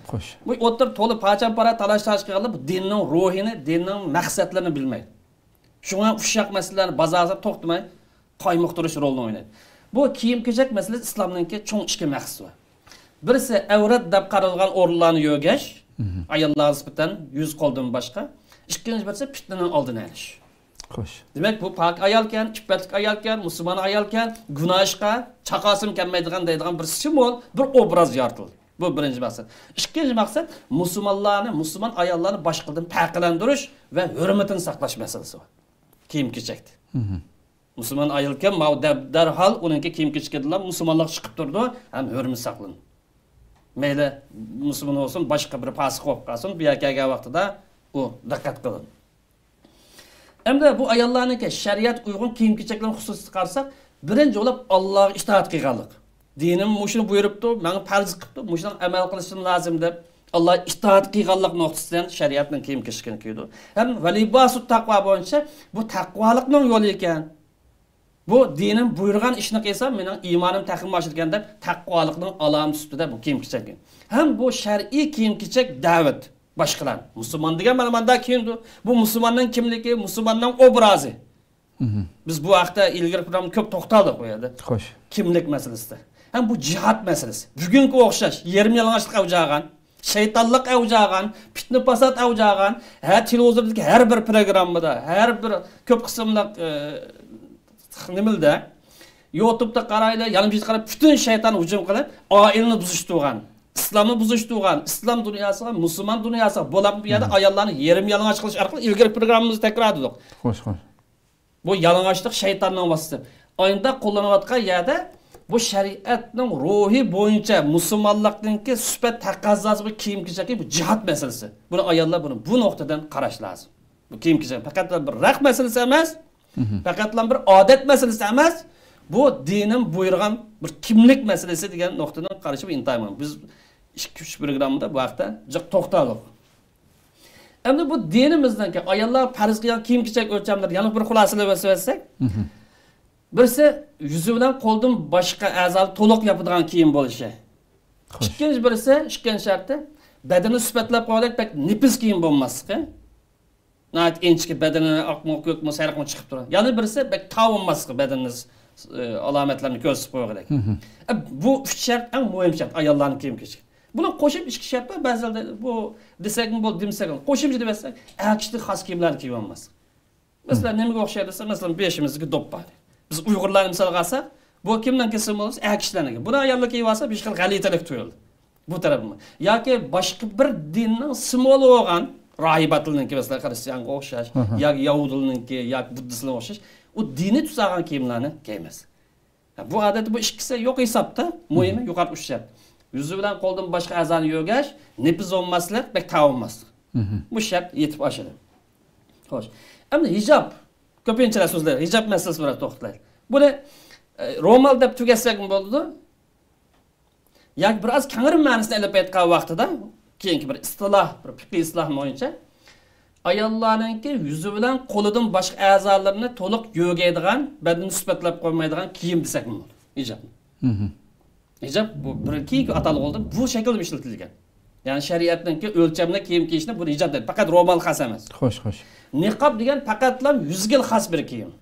خوش. بۇ ئوتتۇرا تولا پاچان-پارە تالاش-تارتىش قىلغانلار بۇ دىننىڭ روھىنى، دىننىڭ مەقسەتلىرىنى بىلمەيدۇ. شۇڭا ئۇششاق مەسىلىلەرنى بازاردا توختىماي قايمۇقتۇرۇش رولىنى ئوينايدۇ. بۇ كىيىم-كېچەك مەسىلىسى ئىسلامنىڭكى چوڭ ئىككى مەقسىتى بار. بىرسى ئەۋرەت دەپ قارالغان ئورۇنلارنى يۆگەش، مم، ئاياللارغا نىسبەتەن يۈز قولدىن باشقا. ئىككىنچى بىرسى پىتنىنىڭ ئالدىنى ئېلىش. خوش. دېمەك، بۇ پاك ئايالكەن، ئىپپەتلىك ئايالكەن، مۇسۇلمان ئايالكەن، گۇناھ ئىشقا چاقاسىمۇ كەلمەيدىغان دەيدىغان بىر سىمۋول، بىر ئوبراز يارىتىلدى. بۇ بىرىنچى مەقسەت. ئىككىنچى مەقسەت، مۇسۇلمانلارنى، مۇسۇلمان ئاياللارنى باشقىدىن پەرقلەندۈرۈش ۋە ھۆرمىتىنى ساقلاش مەسىلىسى بار. كىيىم-كېچەكتە. مم. مۇسۇلمان ئايالكەن، ماۋۇ دە-، دەرھال ئۇنىڭكى كىيىم-كېچىكىدىلا مۇسۇلمانلىق چىقىپ تۇرىدۇ، ھەم ھۆرمىتى ساقلىنىدۇ. مەيلى مۇسۇلمان بولسۇن، باشقا بىر پاسىق بولۇپ قالسۇن، بۇ يەرگە كەلگەن ۋاقتىدا ئۇ دىققەت قىلىدۇ. ئەمدى بۇ ئاياللارنىڭكى شەرىئەت ئۇيغۇن كىيىم-كېچەكلىرىنىڭ خۇسۇسىيىتىگە قارىساق، بىرىنچى بولۇپ ئاللاغا ئىتائەت قىلغانلىق. دىنىم مۇشۇنى بۇيرۇپتۇ، ماڭا پەرز قىپتۇ، مۇشۇنىڭغا ئەمەل قىلىشىم لازىم دەپ، ئاللاغا ئىتائەت قىلغانلىق نۇقتىسىدىن شەرىئەتنىڭ كىيىم-كېچىكىنى كىيىدۇ. ھەم ۋەلىباسۇت تەقۋا بويىچە بۇ تەقۋالىقنىڭ يولى ئىكەن. بۇ دىنىم بۇيرۇغان ئىشنى قىلسام، مېنىڭ ئىمانىم تېخىمۇ ئاشىدىكەن دەپ، تەقۋالىقنىڭ ئالامىتى سۈپىتىدە بۇ كىيىم-كېچەك. ھەم بۇ شەرئىي كىيىم-كېچەك دەۋەت باشقىلار. مۇسۇلمان دېگەن مانا مانداق كىيىنىدۇ. بۇ مۇسۇلماننىڭ كىملىكى، مۇسۇلماننىڭ ئوبرازى. مم. بىز بۇ ھەقتە ئىلگىرى پروگرامدا كۆپ توختالدۇق بۇ يەردە. خوش. كىملىك مەسىلىسىدە. ھەم بۇ جىھاد مەسىلىسى. بۈگۈنكى ئوخشاش يېرىم يالىڭاچلىق ئەۋج ئالغان، شەيتانلىق ئەۋج ئالغان، پىتنە-پاسات ئەۋج ئالغان، ھە، تېلېۋىزوردىكى ھەر بىر پروگراممىدا، ھەر بىر كۆپ قىسىملىق، ئە، نېمىلدە، يۇتۇبتا قارايلى، يانمىشىدا قاراپ، پۈتۈن شەيتان ھۇجۇم قىلىپ، ئائىلىنى بۇزۇشتۇرغان، ئىسلامنى بۇزۇشتۇرغان، ئىسلام دۇنياسىغا، مۇسۇلمان دۇنياسىغا بولۇپ، بۇ يەردە مم، ئاياللارنى يېرىم يالىڭاچ قىلىش ئارقىلىق ئىلگىرى پروگراممىمىزدا تەكرارلىدۇق. خوش، خوش. بۇ يالىڭاچلىق شەيتاننىڭ ۋاسىتىسى. ئاينىدا قوللىنىۋاتقان يەردە بۇ شەرىئەتنىڭ روھى بويىچە مۇسۇلمانلىقنىڭكى سۈپەت تەقەززاسى بۇ كىيىم-كېچەككە بۇ جىھاد مەسىلىسى. بۇنى ئاياللار بۇنى بۇ نۇقتىدىن قاراش لازىم. بۇ كىيىم-كېچەك پەقەتلا بىر رەق مەسىلىسى ئەمەس، مم، پەقەتلا بىر ئادەت مەسىلىسى ئەمەس. بۇ دىنىم بۇيرۇغان بىر كىملىك مەسىلىسى دېگەن نۇقتىدىن قارىشى ئىنتايىن مۇھىم. بىز ئىككى، ئۈچ پروگراممىدا بۇ ھەقتە جىق توختالدۇق. ئەمدى بۇ دىنىمىزنىڭكى ئاياللار پەرز قىلغان كىيىم-كېچەك ئۆلچەملىرىدە يەنە بىر خۇلاسىلەپ ئۆتسەك، مم، بىرسى يۈزى بىلەن قولدىن باشقا ئەزالار تولۇق ياپىدىغان كىيىم بولۇشى. خوش. ئىككىنچى بىرسى، ئىككىنچى شەرتى، بەدىنىنى سۈپەتلەپ قويغۇدەك بەك نېپىز كىيىم بولماسلىقى. ناھايىتى ئىنچىكە بەدىنى ئاقمۇ، كۆكمۇ، سېرىقمۇ چىقىپ تۇرىدۇ. يەنە بىرسى بەك تاۋۇنماسلىقى، بەدىنىنى، ئى، ئالامەتلەرنى كۆرسىتىپ قويغۇدەك. مم. ئە، بۇ ئۈچ شەرت ئەڭ مۇھىم شەرت ئاياللارنىڭ كىيىم-كېچىكى. بۇنى قوشۇپ ئىككى شەرت بار، بەزىلەردە بۇ دېسەكمۇ بولدى، دېمىسەكمۇ. قوشۇمچە دېمەسلەك، ئەر كىشىلىك خاس كىيىملەرنى كىيىۋالماسلىق. مەسىلەن، نېمىگە ئوخشايدۇ دېسە، مەسىلەن، بېشىمىزدىكى دوپپا. بىز ئۇيغۇرلارنى مىسالغا ئالساق، بۇ كىمنىڭكى سىمۋولى؟ ئەر كىشىلەرنىڭكى. بۇنى ئاياللار كىيىۋالسا، بىر خىل غەلىتىلىك تۇيۇلىدۇ. بۇ تەرەپمۇ. ياكى باشقا بىر دىننىڭ سىمۋولى بولغان راھىباتلىرنىڭكى، مەسىلەن، خرىستىيانغا ئوخشاش، ئاھا، ياكى يەھۇدىيلارنىڭكى، ياكى بۇددىستلارغا ئوخشاش، ئۇ دىنىي تۇتساغان كىيىملەرنى كىيمەس. بۇ ئادەتتە بۇ ئىككىسى يوق ھېسابتا، مۇھىمى، مم، يۇقىرىقى ئۈچ شەرت. يۈزى بىلەن قولدىن باشقا ئەزانى يۆگەش، نېپىز بولماسلىق، بەك تاۋۇنماسلىق. مم. بۇ شەرت يېتىپ ئاشىدۇ. خوش. ئەمدى ھىجاب. كۆپىنچىلەر سۆزلەيدۇ. ھىجاب مەسىلىسى بىلەن توختىلىدۇ. بۇنى، ئە، رومال دەپ تۈگەتسەكمۇ بولىدۇ. ياكى بىر ئاز كەڭرى مەنىسىنى ئېلىپ ئېيتقان ۋاقتىدا، كېيىنكى بىر ئىستىلاھ، بىر پىقھىي ئىستىلاھ بويىچە، ئاياللارنىڭكى يۈزى بىلەن قولىدىن باشقا ئەزالىرىنى تولۇق يۆگەيدىغان، بەدىنىنى سۈپەتلەپ قويمايدىغان كىيىم دېسەكمۇ بولىدۇ، ھىجاب. ھىجاب بۇ بىر كېيىنكى ئاتالغۇ بولدى. بۇ شەكىلدە ئىشلىتىلگەن. يەنى شەرىئەتنىڭكى ئۆلچەملىك كىيىم كىيىشنى بۇ ھىجاب دەيدۇ. پەقەت رومال خاس ئەمەس. خوش، خوش. نىقاب دېگەن پەقەتلا يۈزگە خاس بىر كىيىم.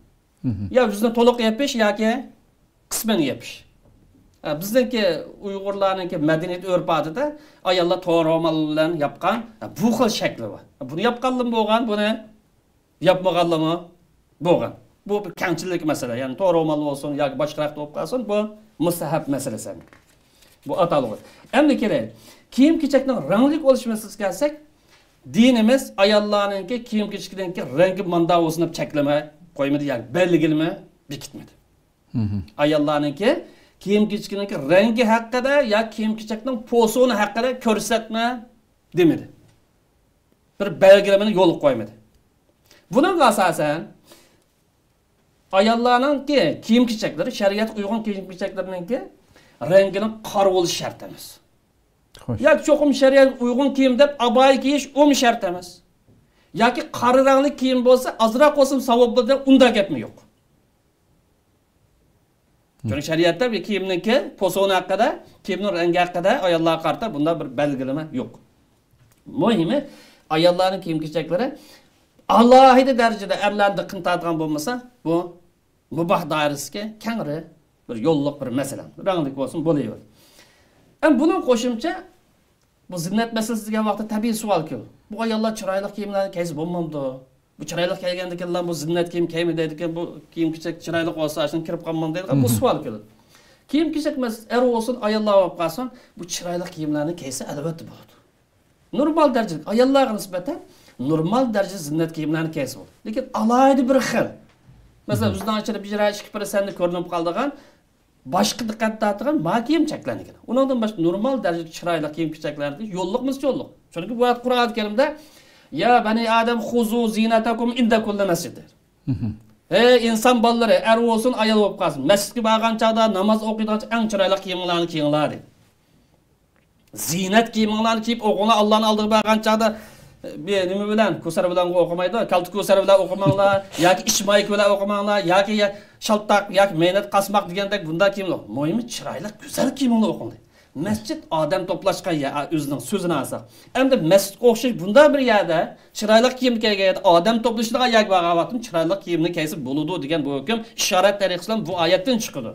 يا يۈزنى تولۇق يېپىش ياكى قىسمەن يېپىش. ئە، بىزنىڭكى ئۇيغۇرلارنىڭكى مەدەنىيەت ئۆرپ-ئادىتىدە ئاياللار تور رومال بىلەن ياپقان، ئە، بۇ خىل شەكلى بار. بۇنى ياپقانلىمۇ بولغان، بۇنى ياپمىغانلىمۇ بولغان. بۇ بىر كەڭچىلىك مەسىلە. يەنى تور رومال بولسۇن ياكى باشقىراقتا بولۇپ قالسۇن، بۇ مۇستەھەب مەسىلىسى. بۇ ئاتالغۇ. ئەمدى كېلەيلى. كىيىم-كېچەكنىڭ رەڭلىك بولۇش مەسىلىسىگە كەلسەك، دىنىمىز ئاياللارنىڭكى كىيىم-كېچىكىنىڭكى رەڭگى ماندا بولسۇن دەپ چەكلىمە قويمىدى، ياكى بەلگىلىمە بېكىتمىدى. ئاياللارنىڭكى كىيىم-كېچىكىنىڭكى رەڭگى ھەققىدە يا كىيىم-كېچەكنىڭ پوسونى ھەققىدە كۆرسەتمە دېمىدى. بىر بەلگىلىمىنى يولغا قويمىدى. بۇنىڭغا ئاساسەن، ئاياللارنىڭكى كىيىم-كېچەكلىرى، شەرىئەتكە ئۇيغۇن كىيىم-كېچەكلىرىنىڭكى رەڭگىنىڭ قارا بولۇشى شەرت ئەمەس. خوش. ياكى چوقۇم شەرىئەتكە ئۇيغۇن كىيىم دەپ ئابايە كىيىش، ئۇمۇ شەرت ئەمەس. ياكى قارا رەڭلىك كىيىم بولسا، ئازراق بولسىمۇ ساۋاب بولىدۇ، ئۇنداق گەپمۇ يوق. چۈنكى شەرىئەتتە بىر كىيىمنىڭكى پوسونى ھەققىدە، كىيىمنىڭ رەڭگى ھەققىدە ئاياللارغا قارىتا بۇنداق بىر بەلگىلىمە يوق. مۇھىمى، ئاياللارنىڭ كىيىم-كېچەكلىرى ئالاھىدە دەرىجىدە ئەرلەرنىڭ دىققىتىنى تارتىدىغان بولمىسا، بۇ مۇباھ دائىرىسىدىكى كەڭرى بىر يوللۇق بىر مەسىلە. رەڭلىك بولسۇن، بولۇۋېرىدۇ. ئەمما بۇنىڭ قوشۇمچە بۇ زىننەت مەسىلىسى دېگەن ۋاقىتتا تەبىئىي سوئال كېلىدۇ. بۇ ئاياللار چىرايلىق كىيىملەرنى كىيسە بولمامدۇ؟ بۇ چىرايلىق كىيگەندىكىنلا بۇ زىننەت كىيىم كىيمە دەيدىكەن، بۇ كىيىم-كېچەك چىرايلىق بولسا، ئاشۇنى كىرىپ قالمام دەيدىغان بۇ سوئال كېلىدۇ. كىيىم-كېچەك مەسىلىسى ئەر بولسۇن، ئاياللار بولۇپ قالسۇن، بۇ چىرايلىق كىيىملەرنى كىيسە ئەلۋەتتە بولىدۇ. نورمال دەرىجىدە، ئاياللارغا نىسبەتەن نورمال دەرىجىدە زىننەت كىيىملەرنى كىيسە بولىدۇ. لېكىن ئالاھىدە بىر خىل. مەسىلەن، ئۆزىنىڭ ئىچىدە بىر ئىككى پىرسەنتنى كۆرۈنۈپ قالىدىغان، باشقا دىققەت تارتىدىغان ما كىيىم چەكلەنگەن. ئۇنىڭدىن باشقا نورمال دەرىجىدە چىرايلىق كىيىم-كېچەكلەرنى يوللۇقمىسا يوللۇق. چۈنكى بۇ ئايەت قۇرئان كەرىمدە، يا بەنى ئادەم خۇزۇ زىنەتەكۇم ئىندە كۇللى مەسجىد دەيدۇ. ھەي ئىنسان بالىلىرى، ئەر بولسۇن، ئايال بولۇپ قالسۇن، مەسچىتكە بارغان چاغدا، ناماز ئوقۇيدىغان چاغدا ئەڭ چىرايلىق كىيىمىڭلارنى كىيىڭلار دەيدۇ. زىننەت كىيىمىڭلارنى كىيىپ ئوغۇللار ئاللانىڭ ئالدىغا بارغان چاغدا، بىر نېمە بىلەن، كوسەر بىلەنغۇ ئوقۇمايدۇ، كالتا كوسەر بىلەن ئوقۇماڭلار، ياكى ئىش مايكا بىلەن ئوقۇماڭلار، ياكى يا-، شالتاق، ياكى مەينەت قاسماق دېگەندەك بۇنداق كىيىم يوق. مۇھىمى چىرايلىق، گۈزەل كىيىمىڭلار ئوقۇڭ دەيدۇ. مەسچىت ئادەم توپلاشقان يەر، ئۆزىنىڭ سۆزىنى ئالساق. ئەمدى مەسچىتكە ئوخشاش بۇنداق بىر يەردە چىرايلىق كىيىم كىيگەن يەردە ئادەم توپلىشىدىغان يەرگە بارغان ۋاقتىم چىرايلىق كىيىمنى كىيسە بولىدۇ دېگەن بۇ ھۆكۈم ئىشارەت تەرىقىسى بىلەن بۇ ئايەتتىن چىقىدۇ.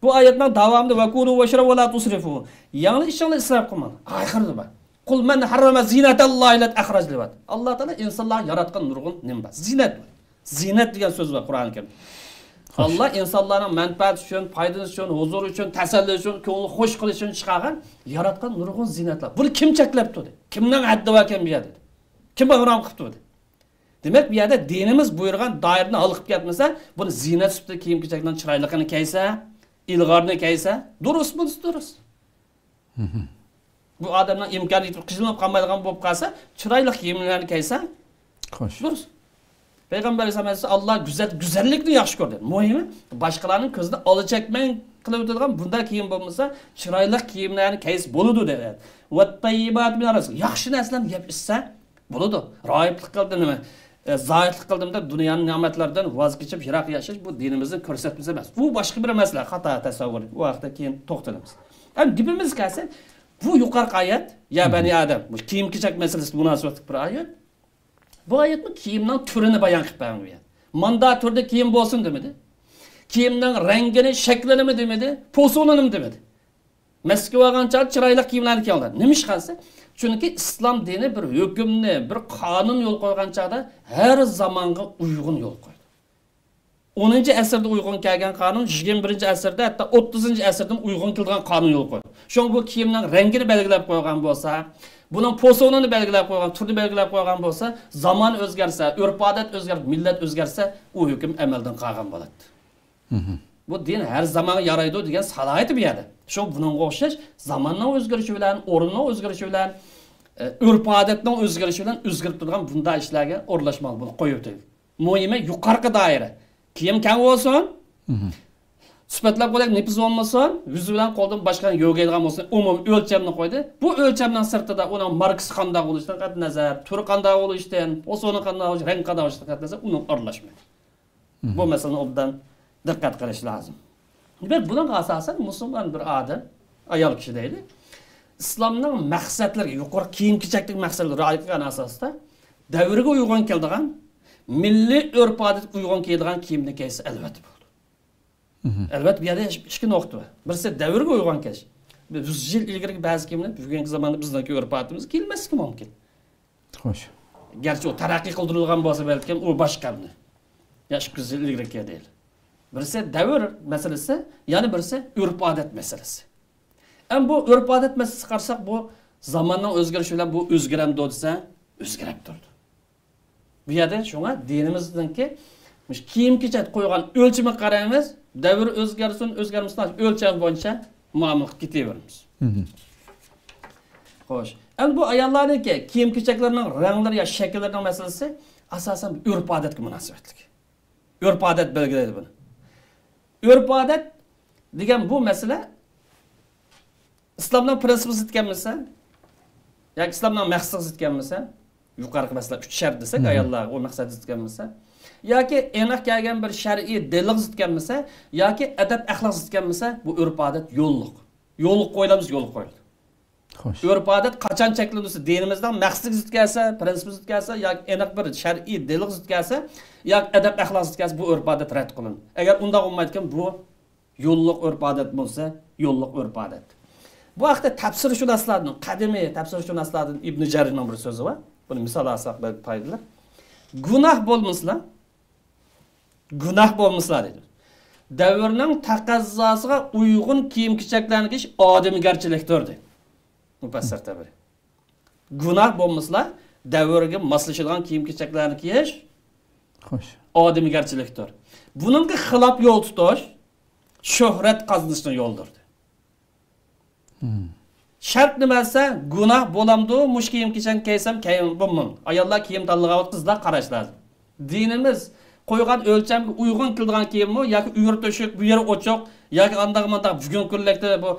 بۇ ئايەتنىڭ داۋامىدا ۋەكۇلۇ ۋەشرەبۇ ۋە لا تۇسرىفۇ. يەڭلار ئىچىڭلار ئىسراپ قىلماڭ. ئاخىرىدا بار. قۇل مەن ھەررەمە زىنەتەللاھى لەت ئەخرەج لىۋەت. ئاللا تائالا ئىنسانلارغا ياراتقان نۇرغۇن نېمە بار؟ زىنەت بار. زىنەت دېگەن سۆز بار قۇرئان كەرىمدە. خوش. ئاللا ئىنسانلارنىڭ مەنپەئەتى ئۈچۈن، پايدىسى ئۈچۈن، ھۇزۇرى ئۈچۈن، تەسەللى ئۈچۈن، كۆڭلىنى خوش قىلىش ئۈچۈن چىقارغان ياراتقان نۇرغۇن زىنەتلەر. بۇنى كىم چەكلەپتۇ دېدى. كىمنىڭ ھەددى باركەن بۇ يەردە دېدى. كىم ھارام قىپتۇ دېدى. دېمەك، بۇ يەردە دىنىمىز بۇيرۇغان دائىرىدىن ھالقىپ كەتمىسە، بۇنى زىننەت سۈپىتىدە كىيىم-كېچەكنىڭ چىرايلىقىنى كىيسە، ئىلغارنى كىيسە، دۇرۇس، بۇنىسى دۇرۇس. بۇ ئادەمنىڭ ئىمكانى يېتىپ قىزىلىنىپ قالمايدىغان بولۇپ قالسا، چىرايلىق كىيىملەرنى كىيسە، خوش. دۇرۇس. پەيغەمبەر ئەلەيھىسسالام ئەلەيھىسسالام، ئاللا گۈزەل، گۈزەللىكنى ياخشى كۆرىدۇ. مۇھىمى، باشقىلارنىڭ كۆزىدە ئالا چەكمەن قىلىۋېتىدىغان بۇنداق كىيىم بولمىسا، چىرايلىق كىيىملەرنى كىيسە بولىدۇ دەپ. ۋەتتەييىباتۇ مىنەر رىزق. ياخشى نەرسىلەرنى يەپ ئىچسە، بولىدۇ. راھىبلىق قىلدىم نېمە؟ ئە، زاھىدلىق قىلدىم دەپ دۇنيانىڭ نېمەتلىرىدىن ۋاز كېچىپ يىراق ياشاش بۇ دىنىمىزنىڭ كۆرسەتمىسى ئەمەس. ئۇ باشقا بىر مەسىلە، خاتا تەسەۋۋۇر. ئۇ ھەقتە كېيىن توختىلىمىز. ئەمدى گېپىمىزگە كەلسەك، بۇ يۇقىرىقى ئايەت، يا بەنى ئادەم، بۇ كىيىم-كېچەك مەسىلىسىگە مۇناسىۋەتلىك بىر ئايەت. بۇ ئايەتمۇ كىيىمنىڭ تۈرىنى بايان قىلىپ بەرگەن بۇ يەر. ماندا تۈردە كىيىم بولسۇن دېمىدى. كىيىمنىڭ رەڭگىنى، شەكلىنىمۇ دېمىدى، پوسونىنىمۇ دېمىدى. مەسچىتكە بارغان چاغدا چىرايلىق كىيىملەرنى كىيىڭلار. نېمىشقا دېسە، چۈنكى ئىسلام دىنى بىر ھۆكۈمنى، بىر قانۇن يول قويغان چاغدا ھەر زامانغا ئۇيغۇن يول قويىدۇ. ئونىنچى ئەسىردە ئۇيغۇن كەلگەن قانۇن، يىگىرمە بىرىنچى ئەسىردە، ھەتتا ئوتتۇزىنچى ئەسىردىن ئۇيغۇن كېلىدىغان قانۇن يول قويىدۇ. شۇڭا بۇ كىيىمنىڭ رەڭگىنى بەلگىلەپ قويغان بولسا، بۇنىڭ پوسونىنى بەلگىلەپ قويغان، تۈرىنى بەلگىلەپ قويغان بولسا، زامان ئۆزگەرسە، ئۆرپ-ئادەت ئۆزگەرسە، مىللەت ئۆزگەرسە، ئۇ ھۆكۈم ئەمەلدىن قالغان بولاتتى. بۇ دىن ھەر زامانغا يارايدۇ دېگەن سالاھىيىتى بۇ يەردە. شۇ بۇنىڭغا ئوخشاش زاماننىڭ ئۆزگىرىشى بىلەن، ئورۇننىڭ ئۆزگىرىشى بىلەن، ئە، ئۆرپ-ئادەتنىڭ ئۆزگىرىشى بىلەن ئۆزگىرىپ تۇرىدىغان بۇنداق ئىشلارغا ئورۇنلاشماڭ، بۇنى قويۇۋېتىڭ. مۇھىمى يۇقىرىقى دائىرە. كىيىم كەڭ بولسۇن، سۈپەتلەپ قويايلى، نېپىز بولمىسۇن، يۈزى بىلەن قولدىن باشقىنى يۆگەيدىغان بولسۇن، ئومۇمىي ئۆلچەمنى قويدى. بۇ ئۆلچەمنىڭ سىرتىدا ئۇنىڭ ماركىسى قانداق بولۇشىدىن قەتئىينەزەر، تۈرى قانداق بولۇشىدىن، پوسونى قانداق بولۇشى، رەڭگى قانداق بولۇشىدىن قەتئىينەزەر، ئۇنىڭ ئارىلاشمايدۇ. بۇ مەسىلىنى ئوبدان دىققەت قىلىش لازىم. دېمەك، بۇنىڭغا ئاساسەن مۇسۇلمان بىر ئادەم، ئايال كىشى دەيلى، ئىسلامنىڭ مەقسەتلىرىگە، يۇقىرى كىيىم-كېچەكلىك مەقسەتلىرىگە رىئايە قىلغان ئاساستا، دەۋرگە ئۇيغۇن كېلىدىغان، مىللىي ئۆرپ-ئادەتكە ئۇيغۇن كېلىدىغان كىيىمنى كىيسە، ئەلۋەتتە بولىدۇ. مھم. ئەلۋەتتە، بۇ يەردە ئىككى نۇقتا بار. بىرسى، دەۋرگە ئۇيغۇن كېلىش. بىز يۈز يىل ئىلگىرىكى بەزى كىيىملەر بۈگۈنكى زاماندا بىزنىڭكى ئۆرپ-ئادىتىمىزگە كېلمەسلىكى مۇمكىن. خوش. گەرچە ئۇ تەرەققىي قىلدۇرۇلغان بولسا بەلكىم، ئۇ باشقا گەپنى. يا ئىككى يۈز يىل ئىلگىرىكى دەيلى. بىرسى دەۋر مەسىلىسى، يەنە بىرسى ئۆرپ-ئادەت مەسىلىسى. ئەمما بۇ ئۆرپ-ئادەت مەسىلىسىگە قارىساق، بۇ زاماننىڭ ئۆزگىرىشى بىلەن بۇ ئۆزگىرەمدۇ دېسە، ئۆزگىرىپ تۇرىدۇ. بۇ يەردە شۇڭا دىنىمىزنىڭكى مۇشۇ كىيىم-كېچەك قويغان ئۆلچىمىگە قارايمىز. دەۋر ئۆزگەرسۇن، ئۆزگەرمىسۇن، ئۆلچەم بويىچە مۇئامىلە قىلىپ كېتىۋېرىمىز. مھم. خوش. ئەمدى بۇ ئاياللارنىڭكى كىيىم-كېچەكلىرىنىڭ رەڭلىرى يا شەكىللىرىنىڭ مەسىلىسى ئاساسەن ئۆرپ-ئادەتكە مۇناسىۋەتلىك. ئۆرپ-ئادەت بەلگىلەيدۇ بۇنى. ئۆرپ-ئادەت دېگەن بۇ مەسىلە ئىسلامنىڭ پرىنسىپىغا زىت كەلمىسە، ياكى ئىسلامنىڭ مەقسىتىگە زىت كەلمىسە، يۇقىرىقى مەسىلە ئۈچ شەرت دېسەك، مم. ئاياللارغا ئۇ مەقسەتكە زىت كەلمىسە، ياكى ئېنىق كەلگەن بىر شەرئىي دەلىلگە زىت كەلمىسە، ياكى ئەدەپ-ئەخلاققا زىت كەلمىسە، بۇ ئۆرپ-ئادەت يوللۇق. يوللۇق قويۇلىمىز، يولغا قويۇلىدۇ. خوش. ئۆرپ-ئادەت قاچان چەكلىنىدۇ؟ دىنىمىزنىڭ مەقسىتىگە زىت كەلسە، پرىنسىپىگە زىت كەلسە، ياكى ئېنىق بىر شەرئىي دەلىلگە زىت كەلسە، ياكى ئەدەپ-ئەخلاققا زىت كەلسە، بۇ ئۆرپ-ئادەت رەت قىلىنىدۇ. ئەگەر ئۇنداق بولمايدىكەن، بۇ يوللۇق ئۆرپ-ئادەت بولسا، يوللۇق ئۆرپ-ئادەت. بۇ ھەقتە تەپسىرشۇناسلاردىن، قەدىمىي تەپسىرشۇناسلاردىن ئىبنى جەرىرنىڭ بىر سۆزى بار. بۇنى مىسال ئالساق بەك پايدىلىق. گۇناھ بولمىسىلا، گۇناھ بولمىسىلا دەيدۇ. دەۋرنىڭ تەقەززاسىغا ئۇيغۇن كىيىم-كېچەكلەرنى كىيىش ئادەمگەرچىلىكتۇر دەيدۇ مۇپەسسىر تەبىرى. گۇناھ بولمىسىلا، دەۋرگە ماسلىشىدىغان كىيىم-كېچەكلەرنى كىيىش خوش. ئادەمگەرچىلىكتۇر. بۇنىڭغا خىلاپ يول تۇتۇش شۆھرەت قازىنىشنىڭ يولىدۇر. مم. شەرت نېمە دېسە، گۇناھ بولامدۇ، مۇشۇ كىيىم-كېچەكنى كىيسەم، كىيمەيمەن. ئاياللار كىيىم تاللىغان ۋاقىت قىزلار قاراش لازىم. دىنىمىز قويغان ئۆلچەمگە ئۇيغۇن كېلىدىغان كىيىممۇ ياكى ئۆرە تۆشۈك، بۇ يېرى ئوچۇق ياكى ئانداق مانداق بۈگۈنكى كۈنلۈكتە بۇ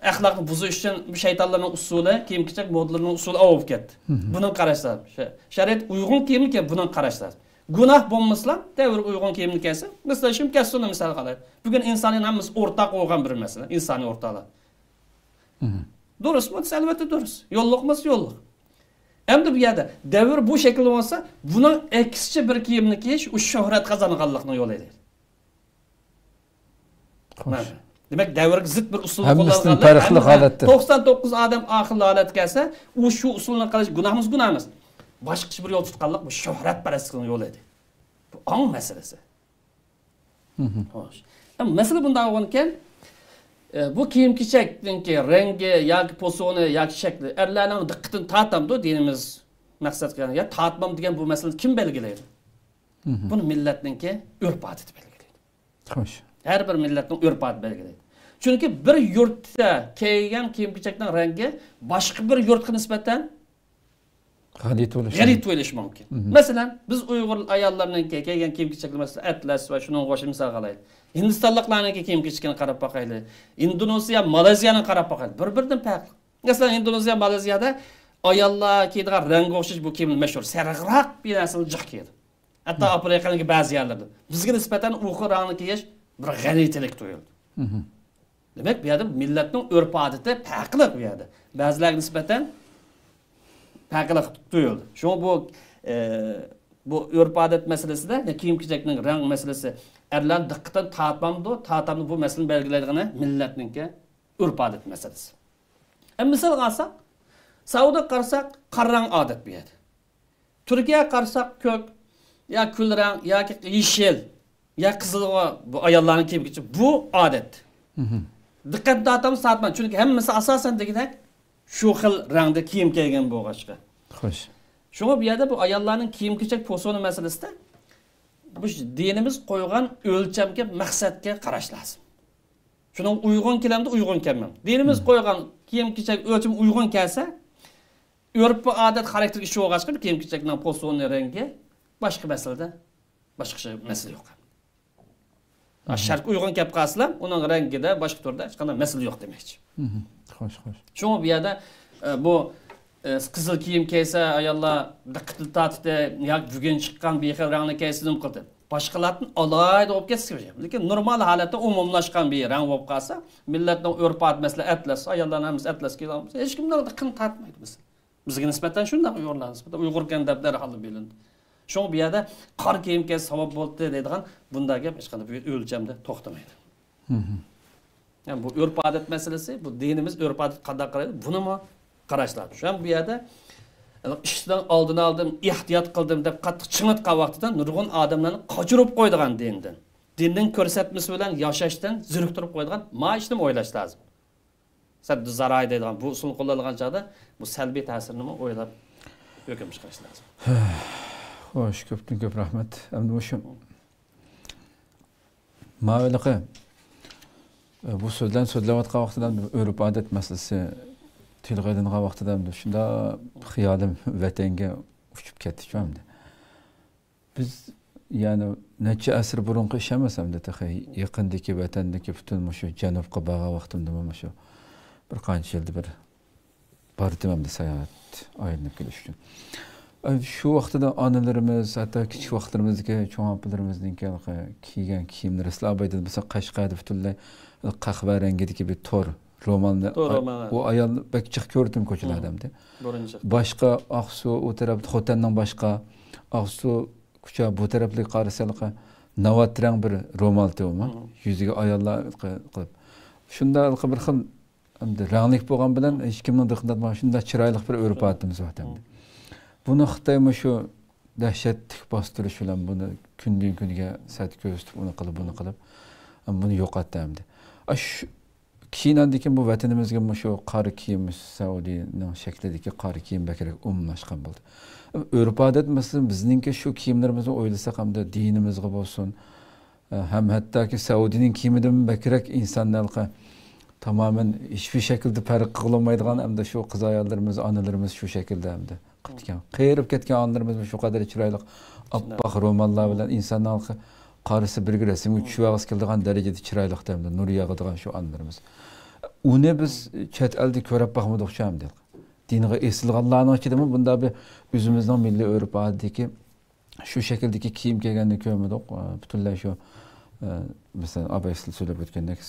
ئەخلاقنى بۇزۇش ئۈچۈن بۇ شەيتانلارنىڭ ئۇسۇلى، كىيىم-كېچەك مودېللىرىنىڭ ئۇسۇلى ئاۋۇپ كەتتى. مھم. بۇنىڭ قاراش لازىم. شە-، شەرىئەتكە ئۇيغۇن كىيىمنى كىيىپ بۇنىڭ قاراش لازىم. گۇناھ بولمىسىلا، دەۋرگە ئۇيغۇن كىيىمنى كىيسە، مىسال، شۇ كەسسۇنى مىسال قىلاي. بۈگۈن ئىنسانىيەت ھەممىسى ئورتاق بولغان بىر مەسىلە، ئىنسانىي ئورتاقلار. مھم. دۇرۇسمۇ دېسە، ئەلۋەتتە دۇرۇس. يوللۇقمۇ دېسە، يوللۇق. ئەمدى بۇ يەردە دەۋر بۇ شەكىلدە بولسا، بۇنىڭ ئەكسىچە بىر كىيىمنى كىيىش، ئۇ شۆھرەت قازانغانلىقنىڭ يولى دەيدۇ. خوش. مانا. دېمەك، دەۋرگە زىت بىر ئۇسۇل ھەممىسىدىن قوللانغاندا پەرقلىق ھەممە، ھالەتتە. توقسان توققۇز ئادەم ئاخىرلا ھالەتكە كەلسە، ئۇ شۇ ئۇسۇلنى قىلىش گۇناھمۇ گۇناھ ئەمەس. باشقىچە بىر يول تۇتقانلىق بۇ شۆھرەتپەرەسلىكنىڭ يولى ئىدى. بۇ ئاڭ مەسىلىسى. مھم. خوش. ئەمما مەسىلە بۇنداق بولغانىكەن، ئە، بۇ كىيىم-كېچەكنىڭكى رەڭگى ياكى پوسونى ياكى شەكلى ئەرلەرنىڭ دىققىتىنى تارتامدۇ دىنىمىز مەقسەت قىلغان؟ يا تارتمام دېگەن بۇ مەسىلىنى كىم بەلگىلەيدۇ؟ مھم. بۇنى مىللەتنىڭكى ئۆرپ-ئادىتى بەلگىلەيدۇ. خوش. ھەر بىر مىللەتنىڭ ئۆرپ-ئادىتى بەلگىلەيدۇ. چۈنكى بىر يۇرتتا كىيگەن كىيىم-كېچەكنىڭ رەڭگى باشقا بىر يۇرتقا نىسبەتەن غەلىتە بولۇشى غەلىتە بولۇشى مۇمكىن. مھم. مەسىلەن، بىز ئۇيغۇر ئاياللىرىنىڭكى كىيگەن كىيىم-كېچەكلىرى، مەسىلەن، ئەتلەس ۋە شۇنىڭغا ئوخشاش مىسال قىلايلى. ھىندىستانلىقلارنىڭكى كىيىم-كېچىكىنى قاراپ باقايلى. ئىندونېزىيە، مالايزىيەنى قاراپ باقايلى. بىر-بىرىدىن پەرقلىق. مەسىلەن، ئىندونېزىيە، مالايزىيەدە ئاياللار كىيىدىغان رەڭگە ئوخشاش بۇ كىيىم مەشھۇر. سېرىقراق بىر نەرسىنى جىق كىيىدۇ. ھەتتا مھم. ئافرىقىنىڭكى بەزى يەرلىرىدە. بىزگە نىسبەتەن ئۇ خىل رەڭنى كىيىش بىر غەلىتىلىك تۇيۇلىدۇ. مھم. دېمەك، بۇ يەردە مىللەتنىڭ ئۆرپ-ئادىتى پەرقلىق بۇ يەردە. بەزىلەرگە نىسبەتەن پەرقلىق تۇيۇلىدۇ. شۇڭا بۇ، ئە، بۇ ئۆرپ-ئادەت مەسىلىسىدە، يا كىيىم-كېچەكنىڭ رەڭ مەسىلىسى ئەرلەرنىڭ دىققىتىنى تارتامدۇ، تارتامدۇ، بۇ مەسىلىنى بەلگىلەيدىغىنى مىللەتنىڭكى ئۆرپ-ئادەت مەسىلىسى. ئەمما مىسالغا ئالساق، سەئۇدىغا قارىساق، قارا رەڭ ئادەت بۇ يەردە. تۈركىيەگە قارىساق، كۆك، يا كۈل رەڭ، ياكى يېشىل، يا قىزىلغا بۇ ئاياللارنىڭ كىيىم-كېچىكى، بۇ ئادەت. مھم. دىققەتنى تارتامدۇ، تارتمايدۇ. چۈنكى ھەممىسى ئاساسەن دېگۈدەك شۇ خىل رەڭدە كىيىم كىيگەن بولغاچقا. خوش. شۇڭا بۇ يەردە بۇ ئاياللارنىڭ كىيىم-كېچەك پوسونى مەسىلىسىدە بۇ دىنىمىز قويغان ئۆلچەمگە، مەقسەتكە قاراش لازىم. شۇنىڭغا ئۇيغۇن كېلەمدۇ، ئۇيغۇن كەلمەمدۇ؟ دىنىمىز مھم. قويغان كىيىم-كېچەك ئۆلچىمى ئۇيغۇن كەلسە، ئۆرپ-ئادەت خاراكتېرىگە ئىش بولغاچقا، كىيىم-كېچەكنىڭ پوسونى، رەڭگى باشقا مەسىلىدە، باشقىچە مەسىلە يوق. مھم. شەرتكە ئۇيغۇن كەپ قالسىلا، ئۇنىڭ رەڭگىدە، باشقا تۈردە ھېچقانداق مەسىلە يوق دېمەكچى. مھم. خوش، خوش. شۇڭا بۇ يەردە، ئە، بۇ، ئە، قىزىل كىيىم كىيسە، ئاياللار دىققىتىنى تارتىدۇ، ياكى بۈگۈن چىققان بىر خىل رەڭنى كىيسە نېمە قىلدى؟ باشقىلاردىن ئالاھىدە بولۇپ كەتسە، لېكىن نورمال ھالەتتە ئومۇملاشقان بىر رەڭ بولۇپ قالسا، مىللەتنىڭ ئۆرپ-ئادىتى، مەسىلەن، ئەتلەس، ئاياللارنىڭ ھەممىسى ئەتلەس كىيىدىغان بولسا، ھېچكىم دىققىتىنى تارتمايدۇ، مەسىلەن. بىزگە نىسبەتەن شۇنداق، ئۇيغۇرلارغا نىسبەتەن، ئۇيغۇركەن دەپ دەرھال بىلىنىدۇ. شۇڭا بۇ يەردە قارا كىيىم كىيسە ساۋاب بولدى دەيدىغان بۇنداق گەپ ھېچقانداق بىر ئۆلچەمدە توختىمايدۇ. يەنى بۇ ئۆرپ-ئادەت مەسىلىسى، بۇ دىنىمىز ئۆرپ-ئادەت قانداق قارايدۇ، بۇنىمۇ قاراش لازىم. شۇ بۇ يەردە ئىشنىڭ ئالدىنى ئالدىم، ئېھتىيات قىلدىم دەپ قاتتىق چىڭىتقان ۋاقتىدا نۇرغۇن ئادەملەرنى قاچۇرۇپ قويىدىغان دىندىن، دىننىڭ كۆرسەتمىسى بىلەن ياشاشتىن زېرىكتۈرۈپ قويىدىغان ما ئىشنىمۇ ئويلاش لازىم. سەددۇ زاراي دەيدىغان بۇ ئۇسۇلنى قوللانغان چاغدا بۇ سەلبىي تەسىرنىمۇ ئويلاپ ھۆكۈم چىقىرىش لازىم. خوش، كۆپتىن كۆپ رەھمەت. ئەمدى مۇشۇ ماۋۇلىقى، ئە، بۇ سۆزلەرنى سۆزلەۋاتقان ۋاقتىدا ئۆرپ-ئادەت مەسىلىسى تىلغا ئېلىنغان ۋاقتىدا شۇنداق خىيالىم ۋەتەنگە ئۇچۇپ كەتتىچۇ ئەمدى. بىز، يەنى، نەچچە ئەسىر بۇرۇنقى ئىش ئەمەس ئەمدى تېخى. يېقىندىكى ۋەتەندىكى پۈتۈن مۇشۇ جەنۇبقا بارغان ۋاقتىمدىمۇ مۇشۇ بىر قانچە يىلدا بىر باردىم ئەمدى ساياھەت ئايلىنىپ كېلىش ئۈچۈن. ئە، شۇ ۋاقتىدا ئانىلىرىمىز، ھەتتا كىچىك ۋاقىتلىرىمىزدىكى چوڭ ئاپىلىرىمىزنىڭكى ھېلىقى كىيگەن كىيىملىرى، سىلەر ئابايدا بولسا قەشقەردە پۈتۈنلەي قەھۋە رەڭگىدىكى بىر تور رومالنى، تور ئا-، رومال. ئۇ ئايال بەك جىق كۆردۈم كوچىلاردا ئەمدى. بۇرۇن جىق. باشقا ئاقسۇ، ئۇ تەرەپتە خوتەننىڭ باشقا، ئاقسۇ كوچا بۇ تەرەپلىك قارىسا ھېلىقى ناۋات رەڭ بىر رومال تېۋىما. يۈزىگە ئاياللار قىلىپ. شۇنداق ھېلىقى بىر خىل ئەمدى رەڭلىك بولغان بىلەن ھېچكىمنىڭ دىققىتىنى تارتمىغان شۇنداق چىرايلىق بىر ئۆرپ-ئادىتىمىز بار ئەمدى. بۇنى خىتاي مۇشۇ دەھشەتلىك باستۇرۇش بىلەن بۇنى كۈندىن كۈنگە سەت كۆرسىتىپ، ئۇنى قىلىپ، بۇنى قىلىپ، بۇنى يوقاتتى ئەمدى. ئاش كېيىن ئاندىن كېيىن بۇ ۋەتىنىمىزگە مۇشۇ قارا كىيىم، سەئۇدىنىڭ شەكلىدىكى قارا كىيىم بەكرەك ئومۇملاشقان بولدى. ئۆرپ-ئادەت مەسىلىسى بىزنىڭكى شۇ كىيىملىرىمىزنى ئويلىساق ھەمدە دىنىمىزغا بولسۇن، ھەم ھەتتاكى سەئۇدىنىڭ كىيىمىدىن بەكرەك ئىنساننى ھېلىقى تامامەن ھېچبىر شەكىلدە پەرق قىلالمايدىغان ھەمدە شۇ قىز ئاياللىرىمىز، ئانىلىرىمىز شۇ شەكىلدە ھەمدە قىپتىكەن. قېرىپ كەتكەن ئانىلىرىمىز شۇ قەدەر چىرايلىق ئاپئاق روماللار بىلەن ئىنساننىڭ قارىسى بىر رەسىمگە چۈشۈۋالغۇسى كېلىدىغان دەرىجىدە چىرايلىق دەمدە نۇر ياغىدىغان شۇ ئانىلىرىمىز. ئۇنى بىز چەت ئەلدە كۆرۈپ باقمىدۇقچۇ ئەمدى. دىنغا ئېسىلغانلارنىڭ ئىچىدىمۇ بۇنداق بىر ئۆزىمىزنىڭ مىللىي ئۆرپ-ئادىتىدىكى شۇ شەكىلدىكى كىيىم كىيگەننى كۆرمىدۇق. پۈتۈنلەي شۇ، مەسىلەن، ئاباي سىلەر سۆزلەپ ئۆتكەندەك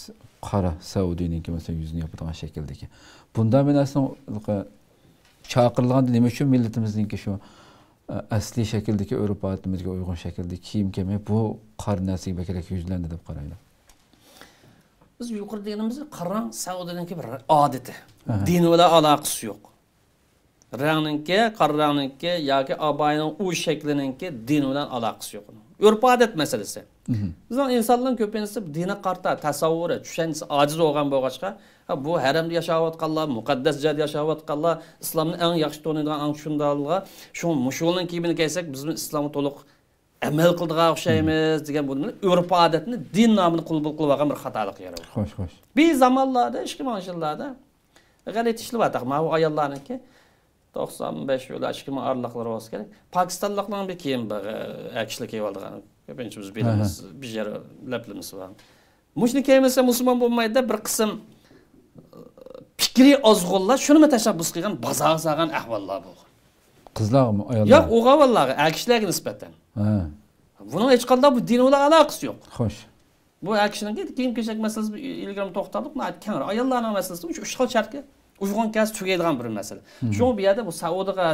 قارا سەئۇدىنىڭكى، مەسىلەن، يۈزىنى ياپىدىغان شەكىلدىكى. بۇنداق بىر نەرسىنىڭ چاقىرىلغاندا نېمە ئۈچۈن مىللىتىمىزنىڭكى شۇ، ئە، ئەسلىي شەكىلدىكى ئۆرپ-ئادىتىمىزگە ئۇيغۇن شەكىلدىكى كىيىم كىيمەي، بۇ قارا نەرسىگە بەكرەك يۈزلەندى دەپ قارايلى. بىز يۇقىرى دېگىنىمىز قارا رەڭ سەئۇدىنىڭكى بىر ئادىتى. ئەھە. دىن بىلەن ئالاقىسى يوق. رەڭنىڭكى، قارا رەڭنىڭكى ياكى ئابايىنىڭ ئۇ شەكلىنىڭكى دىن بىلەن ئالاقىسى يوق. ئۆرپ-ئادەت مەسىلىسى. مهم. بىزنىڭ ئىنسانلارنىڭ كۆپىنچىسى دىنغا قارىتا تەسەۋۋۇرى، چۈشەنچىسى ئاجىز بولغان بولغاچقا، ھە، بۇ ھەرەمدە ياشاۋاتقانلار، مۇقەددەس جايدا ياشاۋاتقانلار، ئىسلامنى ئەڭ ياخشى تونۇيدىغان، ئەڭ چۈشىنىدىغانلارغا، شۇڭا مۇشۇنىڭ كىيىمىنى كىيسەك، بىزمۇ ئىسلامغا تولۇق ئەمەل قىلىدىغان ئوخشايمىز دېگەن بۇ ئۆرپ-ئادەتنى دىن نامىدا قوبۇل قىلىۋالغان بىر خاتالىق يېرى بار. خوش، خوش. بىر زامانلاردا، ئىككى مىڭىنچى يىللاردا غەلىتە ئىشلىۋاتاق. ماۋۇ ئاياللارنىڭكى توقسان بەش يىل، ئىككى مىڭ ئارىلىقلىرى بولسا كېرەك. پاكىستانلىقلارنىڭ بىر كىيىمى بار، ئەر كىشىلەر كىيىۋالىدىغان. كۆپىنچە بىز بىلىمىز، بىر يەر لەپلىمىسى بار. مۇشۇنى كىيمىسە مۇسۇلمان بولمايدۇ دەپ بىر قىسىم پىكرىي ئازغۇنلار شۇنىمۇ تەشەببۇس قىلغان، بازارغا سالغان ئەھۋاللار بولغان. قىزلارغىمۇ، ئاياللارغا؟ ياق، ئوغۇل بالىلارغا، ئەر كىشىلەرگە نىسبەتەن. ھە. بۇنىڭ ھېچقانداق بۇ دىن بىلەن ئالاقىسى يوق. خوش. بۇ ئەر كىشىنىڭكى كىيىم-كېچەك مەسىلىسى ئىلگىرىمۇ توختالدۇق، ناھايىتى كەڭرى. ئاياللارنىڭ مەسىلىسى ئۇش خىل شەرتكە ئۇيغۇن كەلسە تۈگەيدىغان بىر مەسىلە. مم. شۇڭا بۇ يەردە بۇ سەئۇدىغا،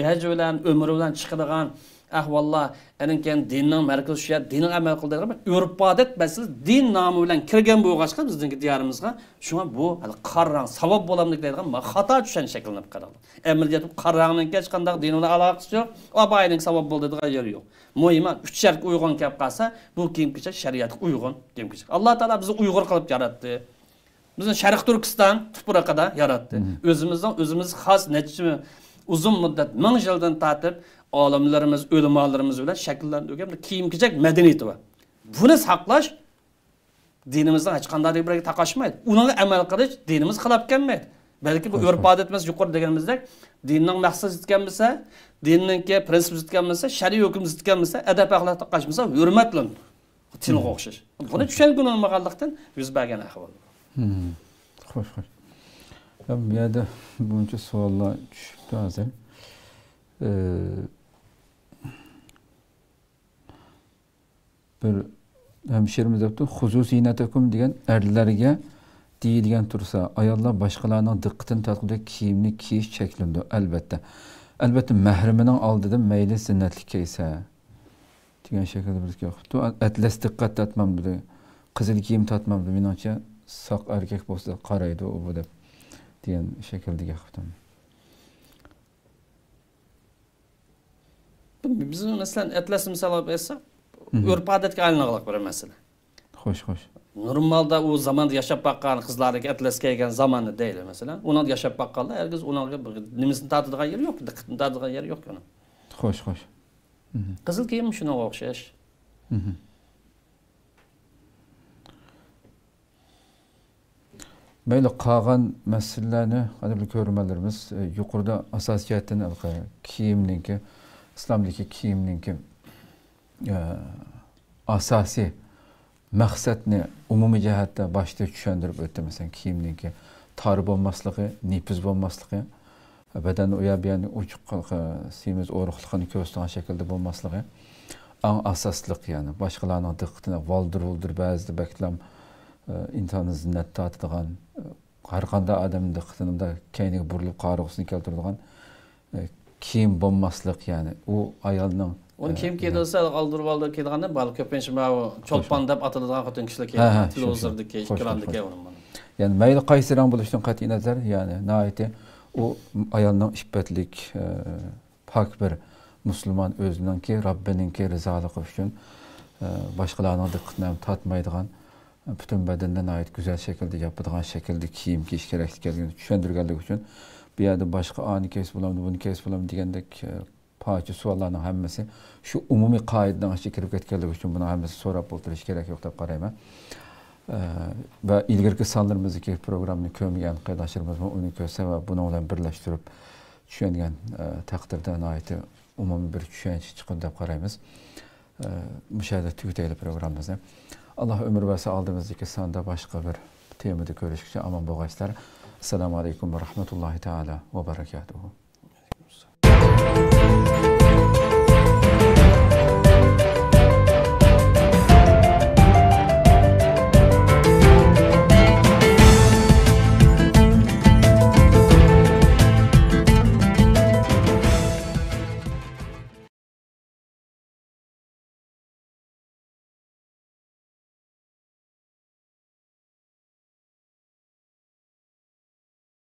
ھەج بىلەن، ئۆمرە بىلەن چىقىدىغان ئەھۋاللار، ئەنىڭ كېيىن دىننىڭ مەركىزى شۇ يەر، دىنغا ئەمەل قىل دەيدىغان بىر ئۆرپ-ئادەت مەسىلىسى دىن نامى بىلەن كىرگەن بولغاچقا بىزنىڭكى دىيارىمىزغا، شۇڭا بۇ ھەل قارا رەڭ ساۋاب بولامدىكىن دەيدىغان خاتا چۈشەنچە شەكىللىنىپ قالدى. ئەمەلىيەتتە قارا رەڭنىڭكى ھېچقانداق دىن بىلەن ئالاقىسى يوق، ئابايىنىڭ ساۋاب بولىدىغان يېرى يوق. مۇھىمى ئۈچ شەرتكە ئۇيغۇن كەپ قالسا، بۇ كىيىم-كېچەك شەرىئەتكە ئۇيغۇن كىيىم-كېچەك. ئاللا تائالا بىزنى ئۇيغۇر قىلىپ ياراتتى. بىزنى شەرقىي تۈركىستان تۇپرىقىدا ياراتتى. مم. ئۆزىمىزنىڭ ئۆزىمىز خاس نەچچە ئۇزۇن مۇددەت، مىڭ يىلدىن تارتىپ ئالىملىرىمىز، ئۆلىمالىرىمىز بىلەن شەكىللەندۈرگەن بىر كىيىم-كېچەك مەدەنىيىتى بار. بۇنى ساقلاش دىنىمىزنىڭ ھېچقانداق بىر يېرىگە تاقاشمايدۇ. ئۇنىڭغا ئەمەل قىلىش دىنىمىزغا خىلاپ كەلمەيدۇ. بەلكى بۇ ئۆرپ-ئادىتىمىز يۇقىرىدا دېگىنىمىزدەك دىننىڭ مەقسىتى زىت كەلمىسە، دىننىڭكى پىرىنسىپ زىت كەلمىسە، شەرئىي ھۆكۈم زىت كەلمىسە، ئەدەپ-ئەخلاققا قايمىسا ھۆرمەتلىنىدۇ. تىلغا ئوخشاش. بۇنى چۈشەنگىلى بولمىغانلىقتىن يۈز بەرگەن ئەھۋال. خوش، خوش. يا، بۇ يەردە بۇنچە سوئاللار چۈشۈپتۇ ھازىر. ئى، بىر ھەمشىرىمىز دەپتۇ، خۇزۇ زىنەتەكۇم دېگەن ئەرلەرگە دېيىلگەن تۇرسا، ئاياللار باشقىلارنىڭ دىققىتىنى تارتقۇدەك كىيىمنى كىيىش چەكلىنىدۇ، ئەلۋەتتە. ئەلۋەتتە، مەھرىمىنىڭ ئالدىدا مەيلى زىننەتلىك كىيسە، دېگەن شەكىلدە بىر گەپ قىپتۇ. ئەتلەس دىققەت تارتمامدۇ، قىزىل كىيىم تارتمامدۇ، مېنىڭچە ساق ئەركەك بولسا قارايدۇ ئۇ بۇ دەپ، دېگەن شەكىلدە گەپ قىپتۇ. بىز، مەسىلەن، ئەتلەسنى مىسال ئېلىپ ئېيتساق، مھم. ئۆرپ-ئادەتكە ئايلانغانلىق بىر مەسىلە. خوش، خوش. نورمالدا ئۇ زاماندا ياشاپ باققان قىزلاردىكى ئەتلەس كىيگەن زامانى دەيلى، مەسىلەن. ئۇنىڭدا ياشاپ باققانلار ھەرگىز ئۇنىڭغا بىر نېمىسىنى تارتىدىغان يېرى يوق، دىققىتىنى تارتىدىغان يېرى يوق ئۇنىڭ. خوش، خوش. مھم. قىزىل كىيىم شۇنىڭغا ئوخشاش. مھم. مەيلى، قالغان مەسىلىلەرنى، قەدىرلىك كۆرۈرمەنلىرىمىز، ئە، يۇقىرىدا ئاساسىي جەھەتتىن ھېلىقى كىيىمنىڭكى، ئىسلامدىكى كىيىمنىڭكى، ئە، ئاساسىي مەقسەتنى ئومۇمىي جەھەتتە باشتا چۈشەندۈرۈپ ئۆتتى. مەسىلەن، كىيىمنىڭكى تار بولماسلىقى، نېپىز بولماسلىقى، بەدەننى ئۇ يەر بۇ يەرنى ئوچۇق، سېمىز ئورۇقلۇقىنى كۆرسىتىدىغان شەكىلدە بولماسلىقى ئەڭ ئاساسلىق، يەنى باشقىلارنىڭ دىققىتىنى ۋالدىر-ۋۇلدۇر بەزىدە بەكلا، ئى، ئىنساننى زىننەت تارتىدىغان، ئى، ھەر قانداق ئادەمنىڭ دىققىتىنى مۇنداق كەينىگە بۇرۇلۇپ قارىغۇسىنى كەلتۈرىدىغان، ئى، كىيىم بولماسلىق، يەنى ئۇ ئايالنىڭ، ئۇنى ئى، كىيىم كىيدۈرسە، ئالدۇر-ۋالدۇر كىيىدىغاندا، بالىلار كۆپىنچە ماۋۇ چولپان دەپ ئاتىلىدىغان خوتۇن كىشىلەر كىيىدۇ. ھە، ھە، شۇ، شۇ. تېلېۋىزوردىكى، خوش، خوش، ئېكراندىكى خوش. ئۇنى مانا. يەنى مەيلى قايسى رەڭ بولۇشىدىن قەتئىي نەزەر، يەنى ناھايىتى ئۇ ئايالنىڭ ئىپپەتلىك، ئە، پاك بىر مۇسۇلمان ئۆزىنىڭكى، رەببىنىڭكى رىزالىقى ئۈچۈن، ئە، باشقىلارنىڭ دىققىتىنى ھەم تارتمايدىغان، پۈتۈن بەدىنىنى ناھايىتى گۈزەل شەكىلدە ياپىدىغان شەكىلدە كىيىم كىيىش كېرەكلىكىنى چۈشەندۈرگەنلىكى ئۈچۈن، بۇ يەردە باشقا ئانى كىيسە بولامدۇ، بۇنى كىيسە بولامدۇ دېگەندەك، ئە، پارچە سوئاللارنىڭ ھەممىسى شۇ ئومۇمىي قائىدىنىڭ ئىچىگە كىرىپ كەتكەنلىكى ئۈچۈن بۇنىڭ ھەممىسى سوراپ ئولتۇرۇش كېرەك يوق دەپ قارايمەن. ئە، ۋە ئىلگىرىكى سانلىرىمىزدىكى پروگراممىنى كۆرمىگەن قېرىنداشلىرىمىزمۇ ئۇنى كۆرسە ۋە بۇنىڭ بىلەن بىرلەشتۈرۈپ چۈشەنگەن، ئە، تەقدىردە ناھايىتى ئومۇمىي بىر چۈشەنچە چىقىدۇ دەپ قارايمىز. ئە، مۇشۇ يەردە تۈگىتەيلى پروگراممىمىزنى. ئاللا ئۆمۈر بەرسە، ئالدىمىزدىكى ساندا باشقا بىر تېمىدا كۆرۈشكىچە ئامان بولغايسىلەر. ئەسسالامۇ ئەلەيكۇم ۋە رەھمەتۇللاھى تائالا ۋە بەرەكاتۇھۇ.